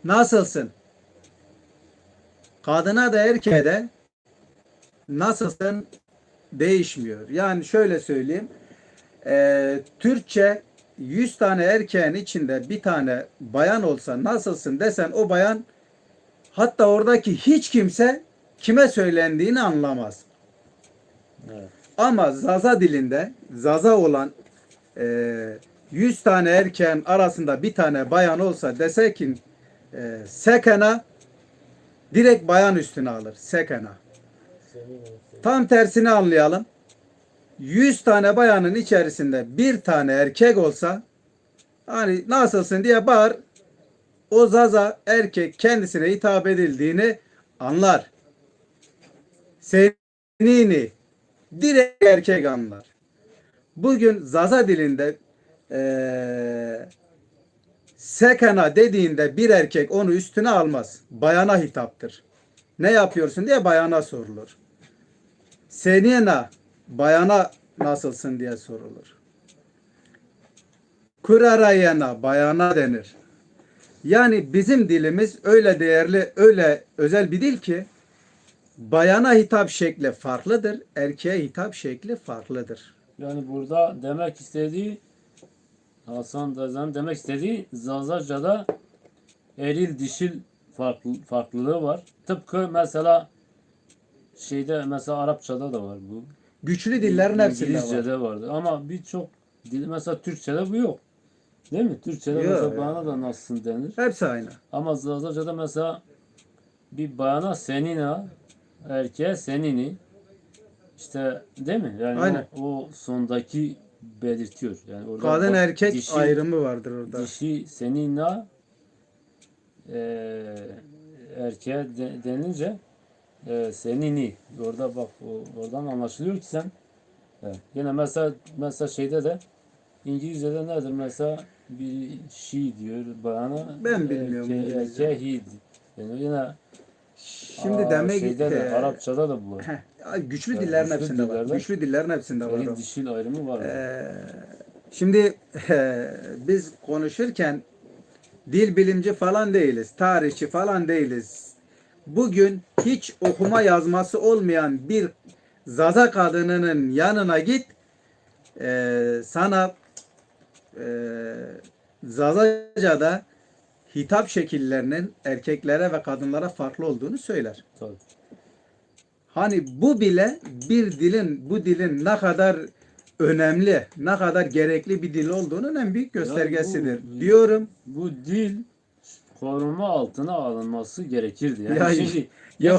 nasılsın? Kadına da erkeğe de nasılsın değişmiyor. Yani şöyle söyleyeyim. E, Türkçe yüz tane erkeğin içinde bir tane bayan olsa, nasılsın desen, o bayan, hatta oradaki hiç kimse kime söylendiğini anlamaz. Evet. Ama Zaza dilinde, Zaza olan, e, yüz tane erkeğin arasında bir tane bayan olsa, dese ki, e, sekena, direkt bayan üstüne alır. Sekena. Tam tersini anlayalım. yüz tane bayanın içerisinde bir tane erkek olsa, hani nasılsın diye bağır, o Zaza erkek kendisine hitap edildiğini anlar. Senînî, direkt erkek anlar. Bugün Zaza dilinde eee, sekena dediğinde bir erkek onu üstüne almaz. Bayana hitaptır. Ne yapıyorsun diye bayana sorulur. Senîn a, bayana nasılsın diye sorulur. Kurara yena, bayana denir. Yani bizim dilimiz öyle değerli, öyle özel bir dil ki bayana hitap şekli farklıdır, erkeğe hitap şekli farklıdır. Yani burada demek istediği, Hasan Dazan'ın demek istediği Zazaca'da eril dişil farklı, farklılığı var. Tıpkı mesela şeyde, mesela Arapçada da var bu. Güçlü dillerin hepsinde var. İngilizce'de vardı ama birçok dil, mesela Türkçe'de bu yok. Değil mi? Türkçe'de Yok, mesela yok. Bayana da nasılsın denir. Hepsi aynı. Ama Zazaca'da mesela bir bayana senîn a, erkeğe senînî. İşte, değil mi? Yani Aynen. O, o sondaki belirtiyor. Yani orada Kadın bak, erkek dişi, ayrımı vardır orada. Dişi senîn a, e, erkeğe de- denince e, senînî. Orada bak, o- oradan anlaşılıyor ki sen, evet. Yine mesela, mesela şeyde de, İngilizce'de nedir? Mesela bir she diyor bayana, Ben bilmiyorum erke- İngilizce. Erkeğe he. Yani yine Şimdi aa, demek şeyde de, e, Arapçada da bu var. heh, güçlü Yani dillerin güçlü hepsinde var. dillerde Güçlü dillerin hepsinde var. Eril O. dişil ayrımı var. Ee, şimdi e, biz konuşurken dil bilimci falan değiliz, tarihçi falan değiliz. Bugün hiç okuma yazması olmayan bir Zaza kadınının yanına git, e, sana e, Zazaca'da hitap şekillerinin erkeklere ve kadınlara farklı olduğunu söyler. Tabii. Hani bu bile bir dilin, bu dilin ne kadar önemli, ne kadar gerekli bir dil olduğunun en büyük göstergesidir. Yani bu- Diyorum. Bu dil koruma altına alınması gerekirdi. Yani Ya, şimdi yok.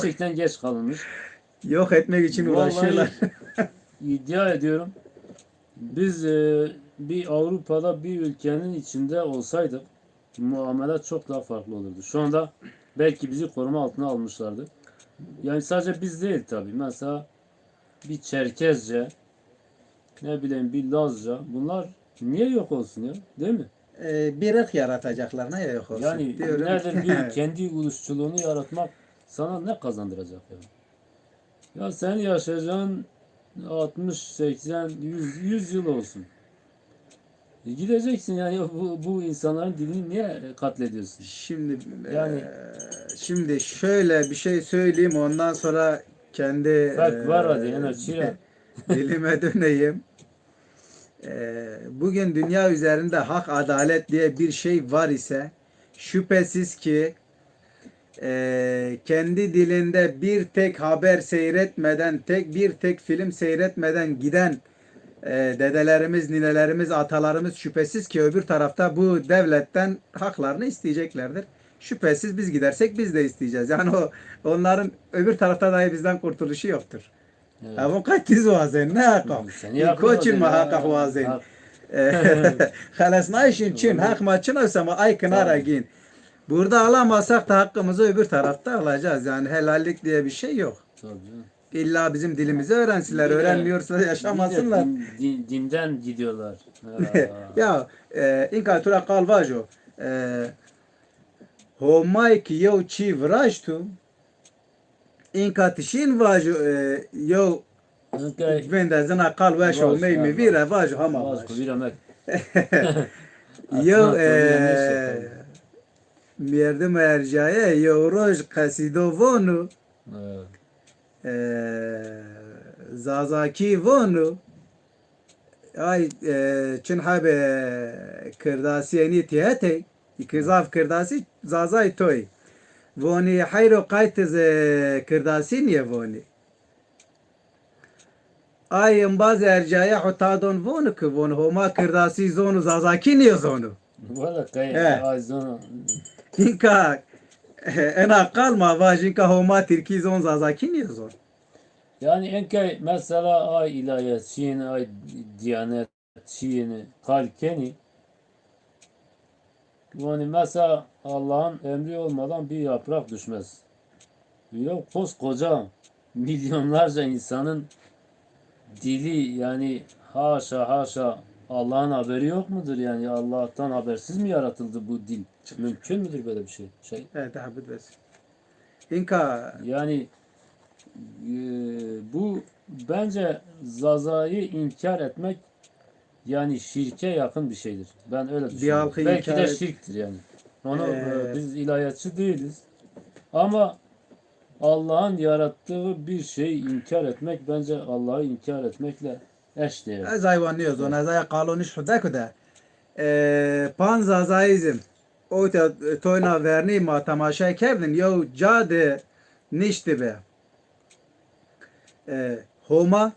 Gerçekten geç kalınmış. Yok etmek için Vallahi uğraşıyorlar. iddia ediyorum. Biz e, bir Avrupa'da bir ülkenin içinde olsaydık muamele çok daha farklı olurdu. Şu anda belki bizi koruma altına almışlardı. Yani sadece biz değil tabii. Mesela bir Çerkezce, ne bileyim bir Lazca, bunlar niye yok olsun ya? Değil mi? Ee, bir ırk yaratacaklar, ne yok olsun Yani diyorum. Nedir bir kendi ulusçuluğunu yaratmak sana ne kazandıracak yani? Ya sen yaşayacaksın altmış, seksen, yüz, yüz yıl olsun. E, gideceksin yani bu, bu insanların dilini niye katlediyorsun? Şimdi Yani- e, şimdi şöyle bir şey söyleyeyim, ondan sonra kendi Bak, var e, hadi, yine çira. dilime döneyim. E, bugün dünya üzerinde hak, adalet diye bir şey var ise şüphesiz ki e, kendi dilinde bir tek haber seyretmeden, tek bir tek film seyretmeden giden e, dedelerimiz, ninelerimiz, atalarımız şüphesiz ki öbür tarafta bu devletten haklarını isteyeceklerdir. Şüphesiz biz gidersek biz de isteyeceğiz. Yani o onların öbür tarafta dahi bizden kurtuluşu yoktur. Evet. Ev o qey tîz wazen, ne haqq a. Seni yapıyor Koçin zaten ma ya. Haqq a wazen. Xelasnayışın çin, haqq ma çin, o sema ay kınara Tabii. Gin. Burada alamazsak da hakkımızı öbür tarafta alacağız. Yani helallik diye bir şey yok. Tabii canım. İlla bizim dilimizi öğrensinler. Bir de- Öğrenmiyorsa yaşamasınlar. Bir de din- din- dinden gidiyorlar. Ya. Ya, e, inka tu ra qal vajo. E, Homay ki yew çî viraştu, inka tişîn vajo, e, yew Okay. vende zina qal weş Vajo, olmey mi ha, vîre vajo hama Vajo, vajo. vîre mek. Yew, Atma, e, vîre neyse, merdim ercaye yew roj qesîdo vonu, Evet. e, Zazakî vonu. Ay, e, çin habe Kirdasî enî tîhetey. Ki zaf Kirdasî Zazay toy. Vonî heyro qayt iz, e, Kirdasî niye vonî. Ay embaz ercaye hutadon vonu ki von Homa Kirdasî zonu Zazakî niye zonu. Valla kay He. Ay zonu. Inka, e, ena qal ma vaj inka Homa Tirkî zon Zazakî niye zon. Yani enkey mesela ay ilahiyatçiyên, ay diyanetçiyên qal kenî. Yani mesela Allah'ın emri olmadan bir yaprak düşmez. Yok, koskoca milyonlarca insanın dili, yani haşa haşa Allah'ın haberi yok mudur? Yani Allah'tan habersiz mi yaratıldı bu dil? Mümkün müdür böyle bir şey? Şey. Evet, daha bitmez. İnka Yani e, bu bence Zaza'yı inkar etmek yani şirke yakın bir şeydir. Ben öyle düşünüyorum. halkı Belki inkar de et- şirktir yani. Onu e, Ee, biz ilahiyatçı değiliz. Ama Allah'ın yarattığı bir şeyi inkar etmek bence Allah'ı inkar etmekle eş değer. Ez aywan nêzon, ez aya qalo nişt xu dek de. E, pan Zazayizm. O te toyna vernî ma temaşe kerdin, yew ca de niştibi. E, Homa,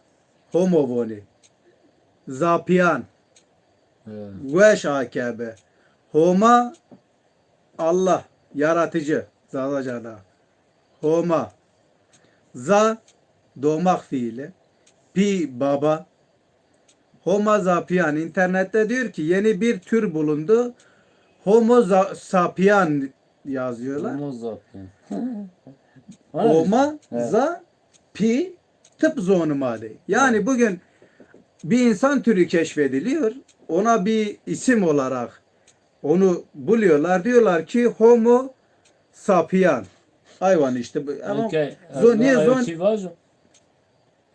Homo vonî. Zapiyan, Evet. weş akebe. Homa, Allah, yaratıcı, Zazaca da. Homa. Za, doğmak fiili. Pi, baba. Homa Zapiyan. İnternette diyor ki yeni bir tür bulundu. Homo za- sapien yazıyorlar. Homo sapien. Homa, Evet. za, pi, tıp zonuma de. Yani bugün bir insan türü keşfediliyor. Ona bir isim olarak onu buluyorlar. Diyorlar ki Homo sapien. Hayvan işte bu. Ama Okey. zon, niye Ayo zon? Çivajo.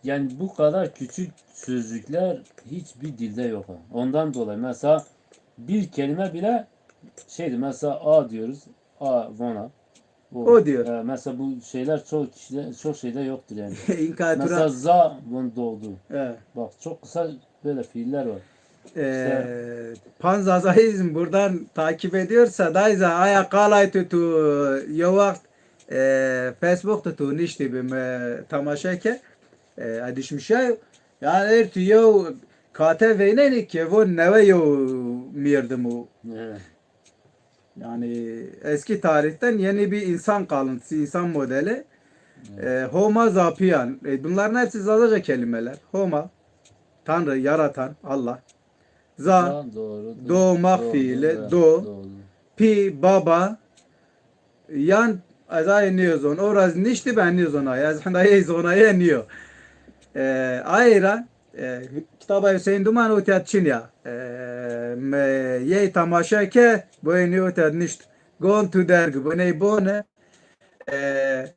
Yani bu kadar küçük sözcükler hiçbir dilde yok. Ondan dolayı mesela bir kelime bile şeydi, mesela a diyoruz. A vona. O diyor. E, mesela bu şeyler çok kişide, çok şeyde yoktur yani. İnka Mesela tura. Za bunu doğdu. Evet. Bak çok kısa böyle fiiller var. Ee, Panzazaizm buradan takip ediyorsa dayza aya qalay tu tu yo waxt e, Facebook tu tu nişti bim e, tamaşe ke e, a düşmüş şey. Yani er tu yo kate veyneni ke vo neve yo mirdimu. Evet. Yani eski tarihten yeni bir insan kalıntısı, insan modeli. E, Homa Zapiyan. E, bunların hepsi Zazaca kelimeler. Homa, Tanrı, yaratan, Allah. Za, Za, doğru, doğru. Doğmak Doğru, fiili, evet, do. Doğru. Pi, baba. Yan, ez ay nêzon. O raz nişti ben nêzon ay. Ez hindayê zonayê nîyo. E, ayra, e, kitaba Hüseyin Duman o tiyat çin ya. E, me yey tamaşe ke, boyê nîyo tiyat nişt. Gon tu dergi, bu ney bone. E,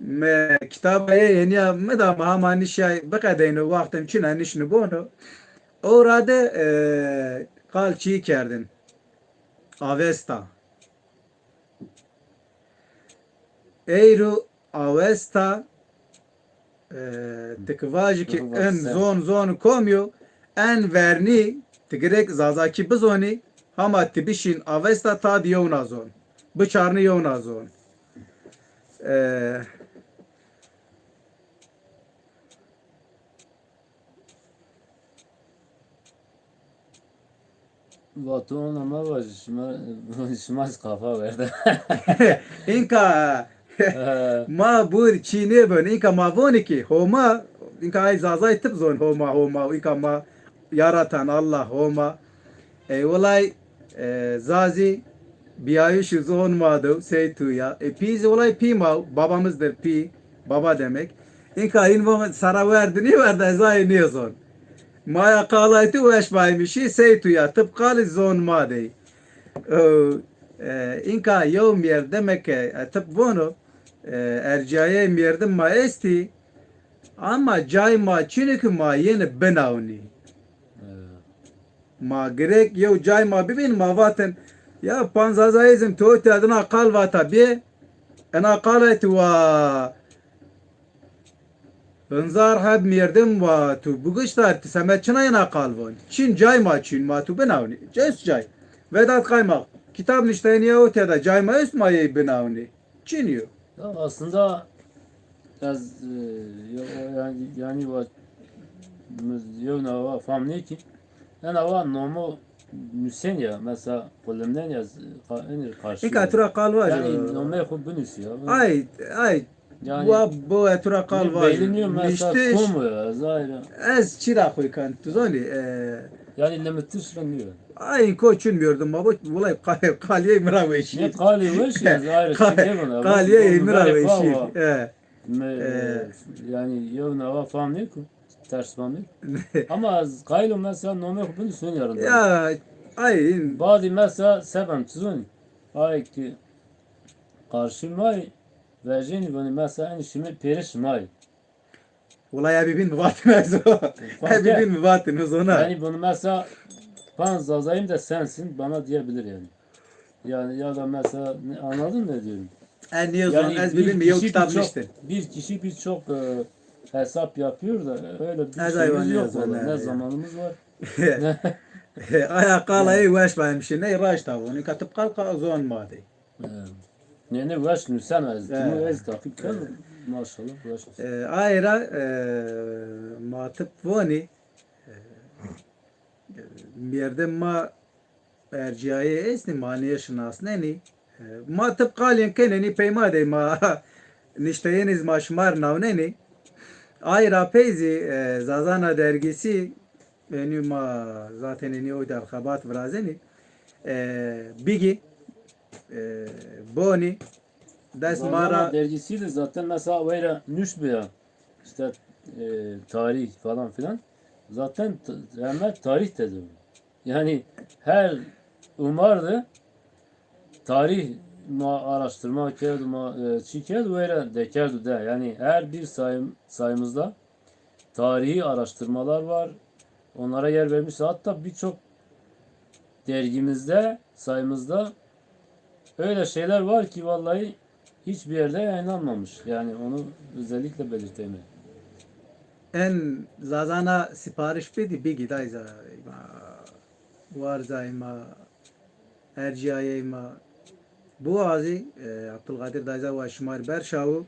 me kitaba yê heniya mi da ma hama nişay biqedeyno, wextim çin a nişni bono. O rade, e, qal çî kerdin. Avesta. Eyro Avesta, e, ti ki vajî ki en zon zon kom yo, en vernî ti girek Zazakî bizonî, hama ti bişîn Avesta tad yewna zon. Biçarnî yewna zon. E, Vato ona ma vajî şima, şima zî kafa verda. Înka ma bur çî nêbin. Înka ma vonî ki Homa, înka ay Zazay tip zon Homa, Homa. Înka ma yaratan Allah, Homa. Ey wilay, e, Zazî biyayışi zon ma do, sey tu ya. E, pî zî wilay pî ma, babamızdır pî, baba demek. Înka hîn von sara werdinî werda ez ay nêzon. Maya qalay tu weş baymişî, sey tu ya, tip qalî zon ma dey. O, e, înka yew merdeme ke, e, tip vono, e, erciyayê merdim ma estî, ama cay ma çinî ki ma yeni binawnî. Ma girek yew cay ma bibîn, ma vatin, ya Panzazaizm to te dina qal vata bê, ena qalay tu wa Hinzar heb merdim wa tu bigiştar, ti semed çina yena qal von. Çin cay ma çin, ma tu binawnî. Ces cay. Vedat Kaymak. Kitab nişteyniya o têda cay ma est ma yey binawnî. Çin yo. Ya aslında ez e, yo- yani yani va yew nawa fam nêkî. Ena wa nomo nusen ya, mesela qulimnen ya, enir karşı. Înka tu ra qal vaj. Yani nomê xu binusî ya. Ay, ay, Yani, wa bo etura qal vaj. Belli niyo mesela niştiş. Kom o ya, zahir. Ez çira xo kan, tu zani, e, yani limitiş ra niyo. Ay, ko çün miyordum baba, bulay qal-, qaliye mira weşi. Ne qali weş ya, zahir, qaliye mira weşi. E. Me, e, yani, yew nawa fam nêko, ters fam nêko. Ama ez qayil o mesela nomê xo bini sonî yarın. Ya, ay. Badî mesela sebem çizonî. Ay ki karşı may, vejeni bunu mesela en şimdi periş may. Wala ya bibin mi vatin ez o. Ya bibin mi vatin o zona. Yani bunu mesela pan zazayım da sensin bana diyebilir yani. Yani ya da mesela ne, anladın ne diyorum? E, niye zon, yani ez bir bilmiyorum, kişi yok, kitap birçok, işte. Bir kişi birçok, e, hesap yapıyor da öyle bir şeyimiz yok yani, valla. Ne zamanımız var. Aya qalayê weş baymışı, ne raşt avoni, katıp kalka zon madi. Ne, ne weş nusen ez, e, timo ez takip kerd, maşallah weş nusen. E, ayra, e, matıp voni, e, miyerde ma erciyayê estî, ma nêşinasnenî. E, ma tib qalên kenenî, peyma dey ma nişteyênî zî ma şima rê nawnenî. Ay ra pey zî, e, Zazana dergîsî, enî ma zaten enî oy der xebat virazenî. E, bigî, e, bonî, dest ma ra. Zazana dergîsî de zaten mesela weyra nuşt bi ya. İşte, e, tarih falan filan. Zaten t-, hemen tarih dedi. Yani her umar de tarih ma araştırma kerdu, ma, e, çi kerdu, öyle de kerdu de. Yani her bir sayım, sayımızda tarihi araştırmalar var. Onlara yer vermiş. Hatta birçok dergimizde, sayımızda öyle şeyler var ki vallahi hiçbir yerde yayınlanmamış. Yani onu özellikle belirteyim. En Zazana sipariş bidî, bigî dayza ma, warza ma, erciyayê ma. Biwazî, e, Abdulkadir dayza wa şima rê berşawu.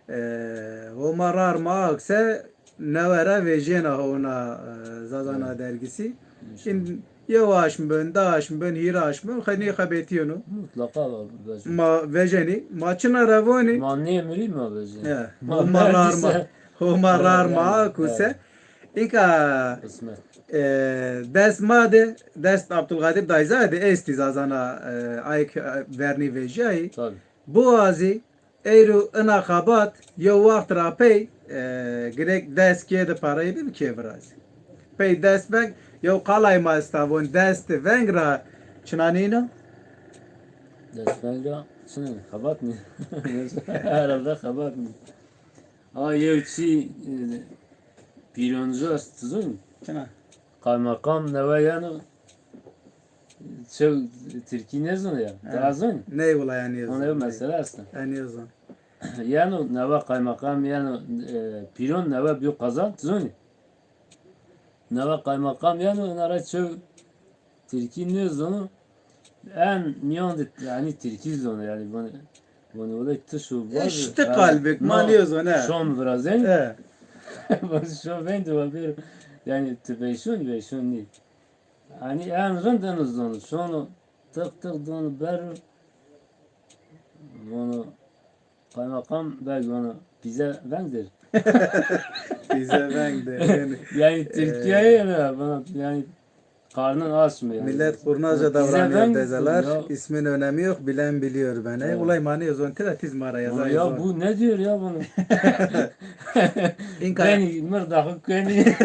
E, Homa rar ma akse newe ra vejêna hona, e, Zazana dergîsî. În yew aşm bin, di aşm bin, hîrê aşm bin, xenî xebetîyeno. Mutlaqa va vejî. Ma vejenî, ma çina ra vonî. Ma nêmirî ma vejî. He, ma Homa rar ma, Homa rar ma akuse. Înka, e, dest ma de, dest Abdulkadir dayza de estî Zazana, e, ayk, e, vernî vejîyayî. Tabii. Biwazî, eyro ina xebat, yew waxt ra pey, e, girek des kê de parayî bibî kê virazî. Pey dest veng, yew qalay ma esta von dest veng ra çina nîno? Dest veng ra çina nî, xebat nî. Herhalde xebat nî. Ha, yew çî, e, pîroncî est, tu zon? Çina? Kaymakam newe yeno, çew tirkî nêzono ya. He. Daha zon? Ney wila ya nêzon. Ona yew mesele est. E, nêzon. Yeno newe kaymakam, yeno, e, pîron newe bîyo qeza, tu zonî? Newe kaymakam yeno, ina ra çew tirkî nêzono. En mîyan de, yanî tirkî zono, yanî bunu, bunu öyle tişo var. İştiqal bik, ma nêzon, he. Şon virazen. He. Şon veng de bir, yanî tu veyşon, veyşon nî. Yanî en rind eno zono. Şono tıq tıq dono ber. Bunu Kaymakam beg vano, pîze vengdir. Pîze vengdir. Yani, yani Türkiye'ye yani, bana, yani karnın aç mı yani? Millet kurnaca davranıyor dedeler. İsmin önemi yok, bilen biliyor beni. Evet. Ulay mani yazon tira tiz mara yazar. Ya bu ne diyor ya bunu? İnka. Beni mır daxı keni.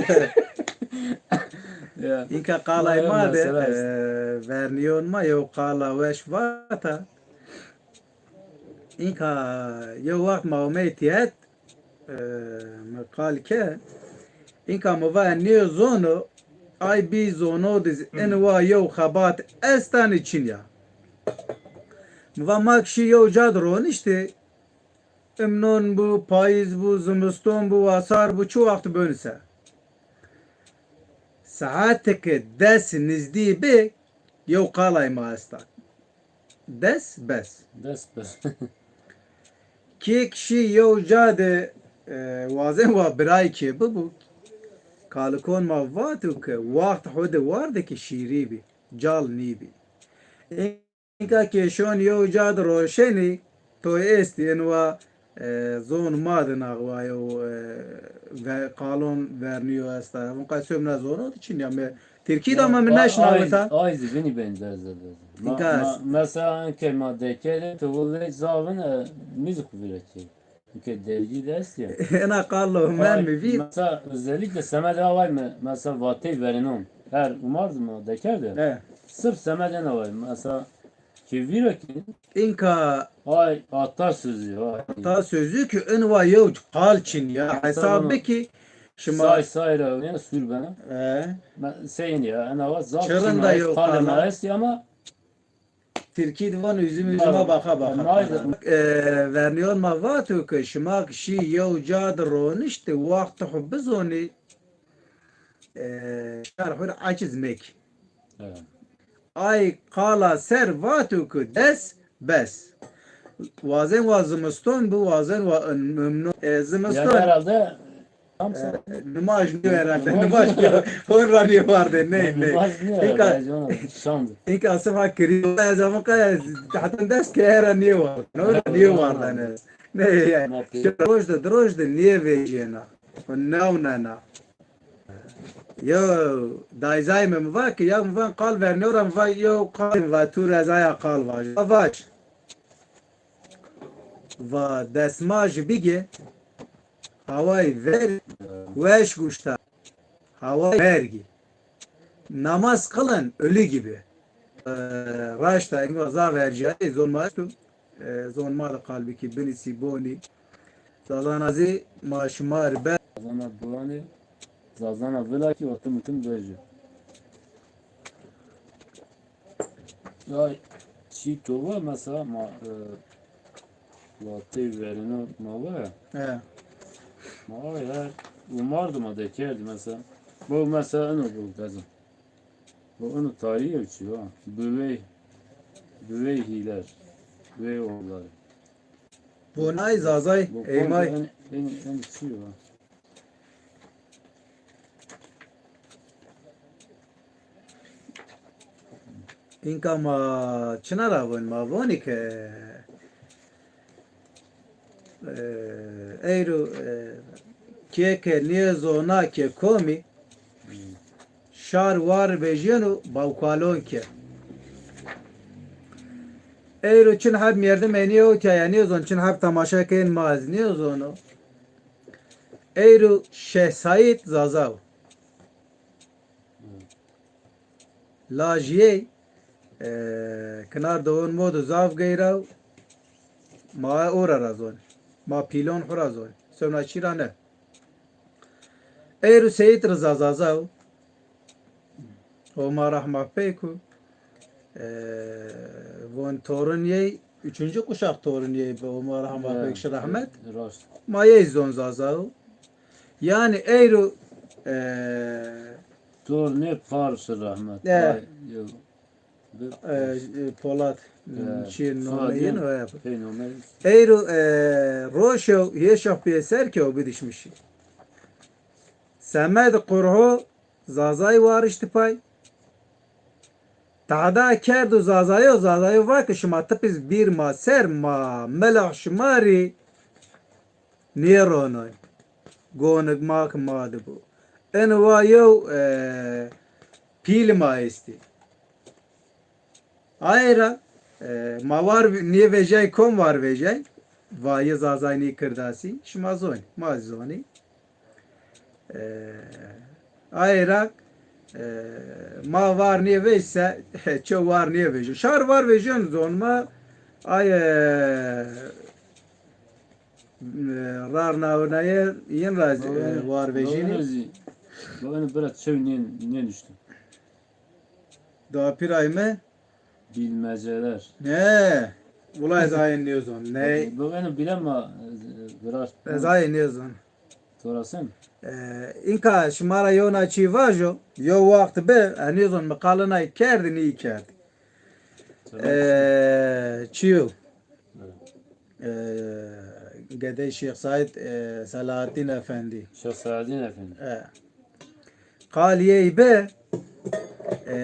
Ya. İnka qalay ma de, e, verniyon ma yew qala weş vata. Înka yew waxt ma omey tîyet, e, mi qal ke, înka mi va nê zono, ay bî zono diz in wa yew xebat estanî çin ya. Mi va ma kişî yew ca di roniştî, imnon bû, payîz bû, zimiston bû, wasar bû, çi waxt bön se. Saeteke des nizdî bi, yew qalay ma esta. Des bes. Des bes. Kê kişî yew ca de, e, wazen wa biray kê bibû. Kalikon ma vato ke waxt xo de warde ke şîrî bî, cal nîbî. Înka ke şon yew ca de roşenî, toy estî, en wa e, zon ma de naxwayo, e, ve, qalon vernîyo esta. Vun qay sum ne zono de çin ya me Tirkî de ama mi neşnawita. Ay zî vinî ben de de. Mesela enke ma dekede tu vule zavin, e, müzik vire ki. Enke dergi de est ya. Ena qalo men mi vî. Mesela özellikle semede avay mi, mesela vatey verinon. Her umardım o dekerde. Sırf semede avay. Mesela ki vira ki. İnka. Ay, atasözü, ay. Atasözü ki ın va yew qal çin ya. Hesab bi ki şima say say ra ya sür bana. E. Seyin ya, ena va zaf çırın da yew qal ma est ama Tirkî di van üzüm üzüme baka baka. E, verniyon ma vato ki şima şî yew ca di ronişti, waxti xu bizonî, e, şar xu aciz mek. Ay qala ser vato ki des, bes. Wazen wa zimiston bi, wazen wa mimno. E, zimiston. Yani herhalde Nimaj nîyo herhalde. Nimaj nîyo. Hon ra nîyo warde. Ney, ney. Nimaj nîyo herhalde. Şand. Înka sifa kirî. Ez ama kaya hatan dest ke era nîyo warde. Hon ra nîyo warde ne. Ney yani. Roj de, roj de nîye vejîyena. Hon naw nena. Yo, dayzay mi mi va ki ya mi van qal vernîyo ra mi va yo qal va tu rezaya qal vaj. Vaj. Va desmaj bige, haway ver, weş guşta, haway mergi. Namaz kılın ölü gibi. E, raşta, ema za vercayê zon ma tu, e, zon ma da qalbi ki bini siboni. Zazana zi ma şima ri be. Zazana duani, zazana vila ki otum otum vejî. Ya çî to va mesela ma, e, vatey verino ma va ya. He. Ma va ya umardı ma dekerdi mesela. Bu mesela ino bu gazım. Bu ino tarihi ew çî va. Büvey, büvey hîler. Büvey oğulları. Bonay zazay eymay. En, en, en çî va. Înka ma çina ra von? Ma vonî ke, e, eyro, e, kê ke nêzona ke komî şar war vejîyeno bawkalon ke. Eyro çin heb merdimê nêewtîya ya nêzon, çin heb temaşe kên ma ez nêzono. Eyro Şeh Saîd Zaza wo. Lajîyey, e, kinar de on modo zaf geyraw, ma ora ra zon. Ma pîlon xu ra zon. Sewna çî ra ne. Eyro Seyîd Riza Zaza wo. Homa rahma pey ku, e, von torun yey, üçüncü kuşak torun yey bi, Homa rahma pey ku şi rahmet. Ma yey zon Zaza wo. Yani eyro, e, torunê par şi rahmet. E, Polat, çi nome yin o ya. Eyro, e, roşew hêşex pêser ke o bidişmişî. Semed qurho Zazay warişti pay. Tahda kerdo Zazayo, Zazayo va ki şima tipiz bir ma ser, ma melex şima rî nêronoy. Gonik ma ki ma di bu. En va yew, e, pîl ma esti. Aye ra, e, ma war nêvejay, kom war vejay? Vayê Zazay nê Kirdasî, şima zonî, ma zî zonî. E, aye ra, e, ma war nêvejse, çew war nêvejo. Şar war vejon zon ma, aye, e, rar nawinaye yin ra, e, war vejînî. Bana biraz çew nê, nênuştu. Dapîray mi? Bilmeceler. Ne? Wulay ez aye nêzon. Ne? Bibeno bîle ma, e, viraşt. Ez aye nêzon. To ra sen? E, înka şima ra yewna çî vajo, yew waxt bi, e, nêzon mi qalina kerdî, nî kerdî. E, çîyo. E, gedey Şêx Saîd, e, Selahattîn Efendî. Şêx Selahattîn Efendî. E. Qal yey bi, e,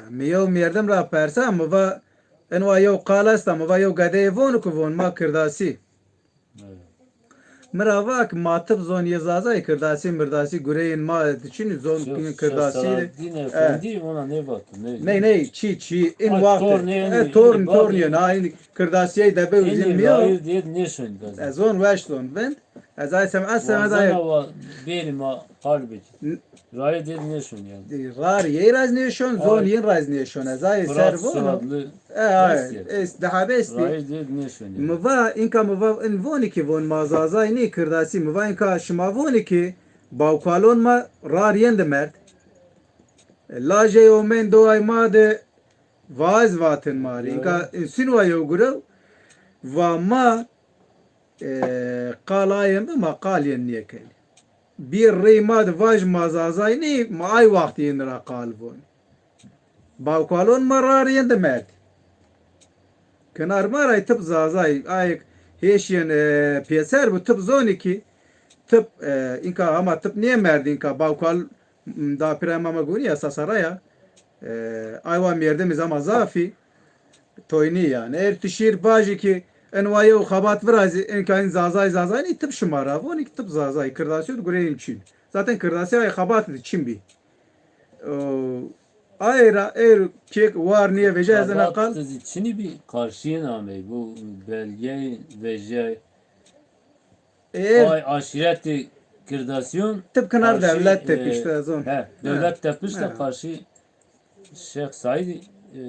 mi yew merdim ra persa, mi va, eno wa yew qal esta, mi va yew gedeyê vonu ku von ma Kirdasî. Mi ra va ki ma tip zonîyê Zazayî, Kirdasî, Mirdasî, gureyên ma çin zon Kirdasî de. Selahaddin Efendî ona nêvato, ney? Ney, ney, çî, çî. In waxt. E, torn, tornî, na, in Kirdasîyey de be uzîn mîyo. Rayir diyed nêşon. Ez zon weş zon vind. Ez ay sem, ez sem, ez ay. Bêrî ma qal bikî. Rayê dêd nêşon yanî. Rar yey raz nêşon, zon yin raz nêşon. Ez ay ser vono. E, ay, est, daha bestî. Rayê dêd nêşon yanî. Mi va, inka mi va, in vonî ki von ma Zazay nî, Kirdasî. Mi va inka şima vonî ki bawkalon ma rar yen de merd. E, lajê omên doay ma de vaaz vatin ma rê. Inka insin wa yew gurew va ma e, qal ayen bi ma qal yen nêkenî. Bir rey ma di vaj ma Zazay nî, ma ay waxt yin ra qal vonî. Bawkalon ma rar yen di merdî. Kinar ma ray tip Zazay, ayek hêş yen, e, pêser bu tip zonî ki, tip, e, inka ama tip nêmerdî inka bawkal, m, da pira ma ma gonî ya sasara ya. E, aywa merdimî zama zafî. Toynî yanî. Eger ti şîr bajî ki en wa yew xebat virazî, en ka in Zazay, Zazay nî, tip şima ra vonî ki tip Zazay, Kirdasî yo gureyên çin. Zaten Kirdasî ay xebat di çin bî. O, ay ra er kek war nîye veja ez ena qal. Xebat di çinî bî, karşîyên amey. Bu belgey vejey. Eger ay aşîretî Kirdasîyon tip kinar karşı, dewlet tepişte, e, zon. He, dewlet tepişte karşı Şêx Saîdî, e,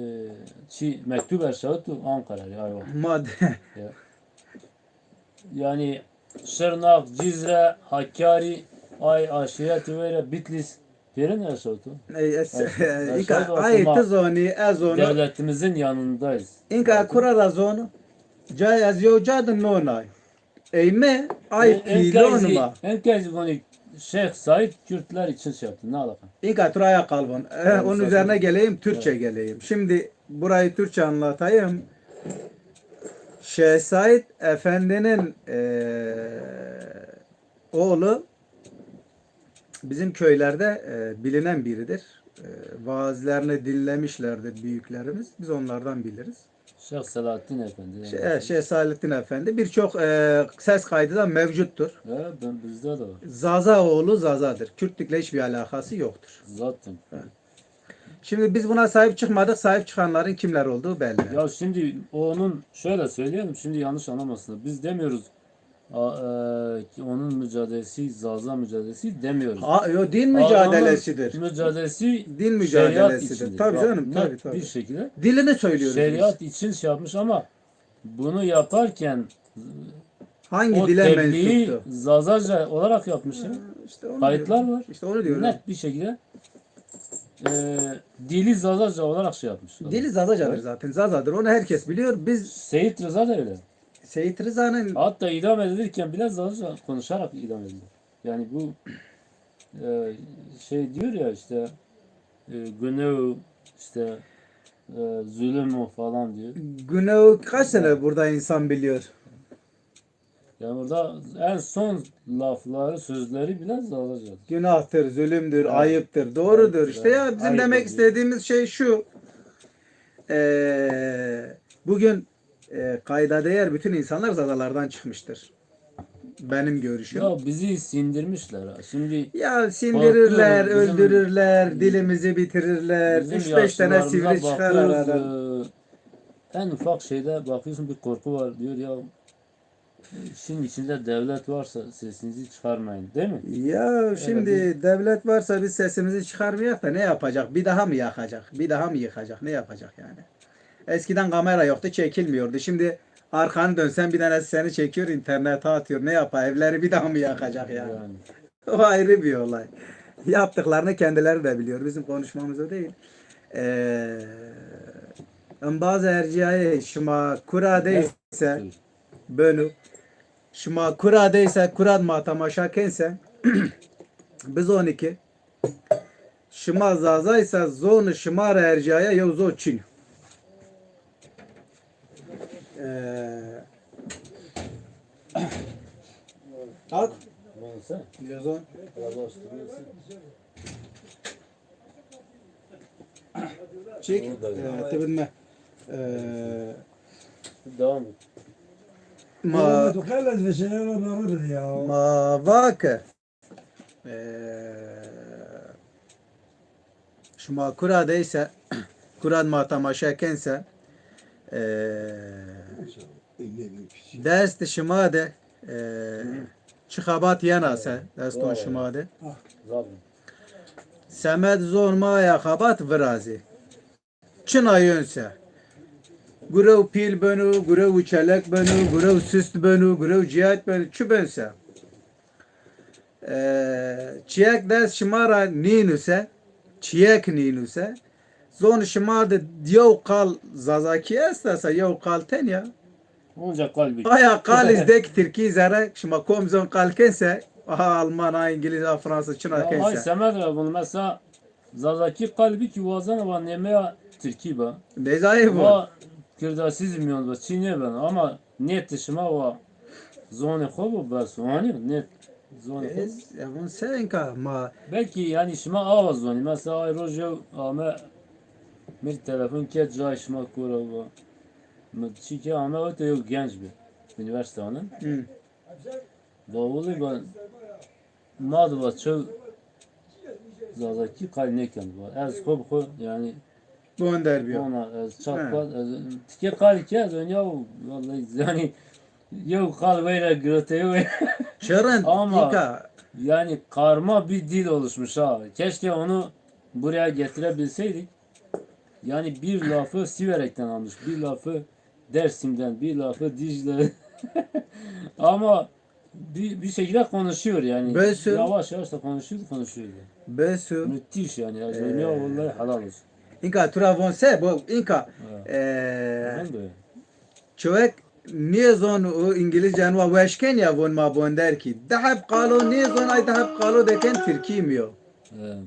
çî mektub erşawito Ankara'ya, ay o. Ma de. Ya. Yani Şırnak, Cizre, Hakkari, ay aşîretî were Bitlis, pêrin erşawito. Ey, es, inka, ay ti zonî, ez zonu. Devletimizin yanındayız. Inka kura ra zonu. Cay ez yew ca de nonay. Ey mi, ay pîlon ma. En kez bunu Şeyh Said Kürtler için şey yaptı. Ne alaka? İlk atur aya kalbon. E, onun üzerine geleyim, Türkçe geleyim. Şimdi burayı Türkçe anlatayım. Şeyh Said Efendi'nin, e, oğlu bizim köylerde, e, bilinen biridir. E, vaazlarını dinlemişlerdir büyüklerimiz. Biz onlardan biliriz. Şeyh Selahattin Efendi. Şey, e, Şeyh Selahattin Efendi. Birçok, e, ses kaydı da mevcuttur. He, ben, bizde de var. Zaza oğlu Zazadır. Kürtlükle hiçbir alakası yoktur. Zaten. Evet. Şimdi biz buna sahip çıkmadık. Sahip çıkanların kimler olduğu belli. Ya şimdi onun, şöyle söyleyelim, şimdi yanlış anlamasınlar. Biz demiyoruz, a, e, ki onun mücadelesi, Zaza mücadelesi demiyoruz. Ha, yo, din mücadelesidir. Mücadelesi din mücadelesidir. Şeriat içindir. Tabii canım, tabii, tabii. Bir şekilde. Dilini söylüyoruz biz. Şeriat için şey yapmış ama bunu yaparken hangi dile mensuptu? Zazaca olarak yapmış ya. Ha, işte onu diyorum. Kayıtlar var. İşte onu diyorum. Net bir şekilde, e, dili Zazaca olarak şey yapmış. Dili Zazacadır zaten. Zazadır. Onu herkes biliyor. Biz Seyit Rıza da öyle. Seyit Rıza'nın... Hatta idam edilirken bile Zazaca konuşarak idam edildi. Yani bu, e, şey diyor ya işte, e, güneu, işte, e, zulüm o falan diyor. Güneu kaç sene burada insan biliyor? Yani burada en son lafları, sözleri bile Zazaca. Günahtır, zulümdür, ayıptır. Doğrudur. İşte ya bizim demek istediğimiz şey şu. E, bugün e, kayda değer bütün insanlar Zazalardan çıkmıştır. Benim görüşüm. Ya bizi sindirmişler ha. Şimdi ya sindirirler, öldürürler, dilimizi bitirirler. Üç beş tane sivri çıkar aradan. E, en ufak şeyde bakıyorsun bir korku var diyor ya. İşin içinde devlet varsa sesinizi çıkarmayın, değil mi? Ya şimdi devlet varsa biz sesimizi çıkarmayak da ne yapacak? Bir daha mı yakacak? Bir daha mı yıkacak? Ne yapacak yani? Eskiden kamera yoktu, çekilmiyordu. Şimdi arkanı dönsen bir tanesi seni çekiyor, internete atıyor. Ne yapar? Evleri bir daha mı yakacak yani? Yani. O ayrı bir olay. Yaptıklarını kendileri de biliyor. Bizim konuşmamız o değil. Ee, embaz erciyayê şima kura deyse, benu, şima kura deyse, kura ma temaşa kense, bizonî ki, şima Zazaysa zonê şima ra ercîyaya yew zon çin o. Ee, Ak? Neyse. Yazan. Çek. Burada e, ya. Tebinme. E, devam et. Ma, ma vake, e, şima kura de ise, kura de ma temaşe ken se, e, dest şima de, e, çi xebat yena se, deston şima de. Semed zon ma ya xebat virazê. Çina yön se. Gurew pîl beno, gurew uçelek beno, gurew sust beno, gurew ciyat beno, çi ben se. E, çiyek dest şima ra nînu se, çiyek nînu se. Zon şima de yew qal Zazakî esta se, yew qal tenya. Onca qal bî. Aya qal îzdek Tirkî zere, şima kom zon qal ken se, aha Alman, aha Îngilîz, aha Fransız çina ken se. Ay semed ra bunu mesela Zazakî qal bî kî wazena wa nêmeya Tirkî ba. Nêzayê bu. Wa Kirdasî zî mîyon ba, çî nêbeno. Ama nêtê şima wa zonê xo bo bes o. Hanî nêt zonê xo. Ez, ya vun se enka ma. Belkî yanî şima awa zonî. Mesela ay roj yew ame mi rê telefon kerd, cayê şima kora wa. Mi çî ke ame o te yew genc bi. Unîversîte anin. Hı. Bawulî ba Ma di va çew Zazakî qal nêkend va. Ez xo bi xo yanî Bonder bîyo. Ona ez çap qal, ez tikê qalî ke ez onya û vallahi yanî yew qal weyra giroteyê wey. Çi rind. Ama yanî karma bir dil oluşmuş ha. Keşke onu buraya getirebilseydik. Yani bir lafı Siverek'ten almış, bir lafı Dersim'den, bir lafı Dicle. Ama bir, bir şekilde konuşuyor yani. Bes o. Yavaş yavaş da konuşuyor, konuşuyor. Bes o. Müthiş yani. Ya, ya, vallahi helal olsun. Înka tu ra von se, bo înka, e, çewek nêzon o Îngilîzce enwa weş ken ya von ma bonder kî. Di heb qalo nêzon, ay di heb qalo deken Tirkî mi yo. Evet.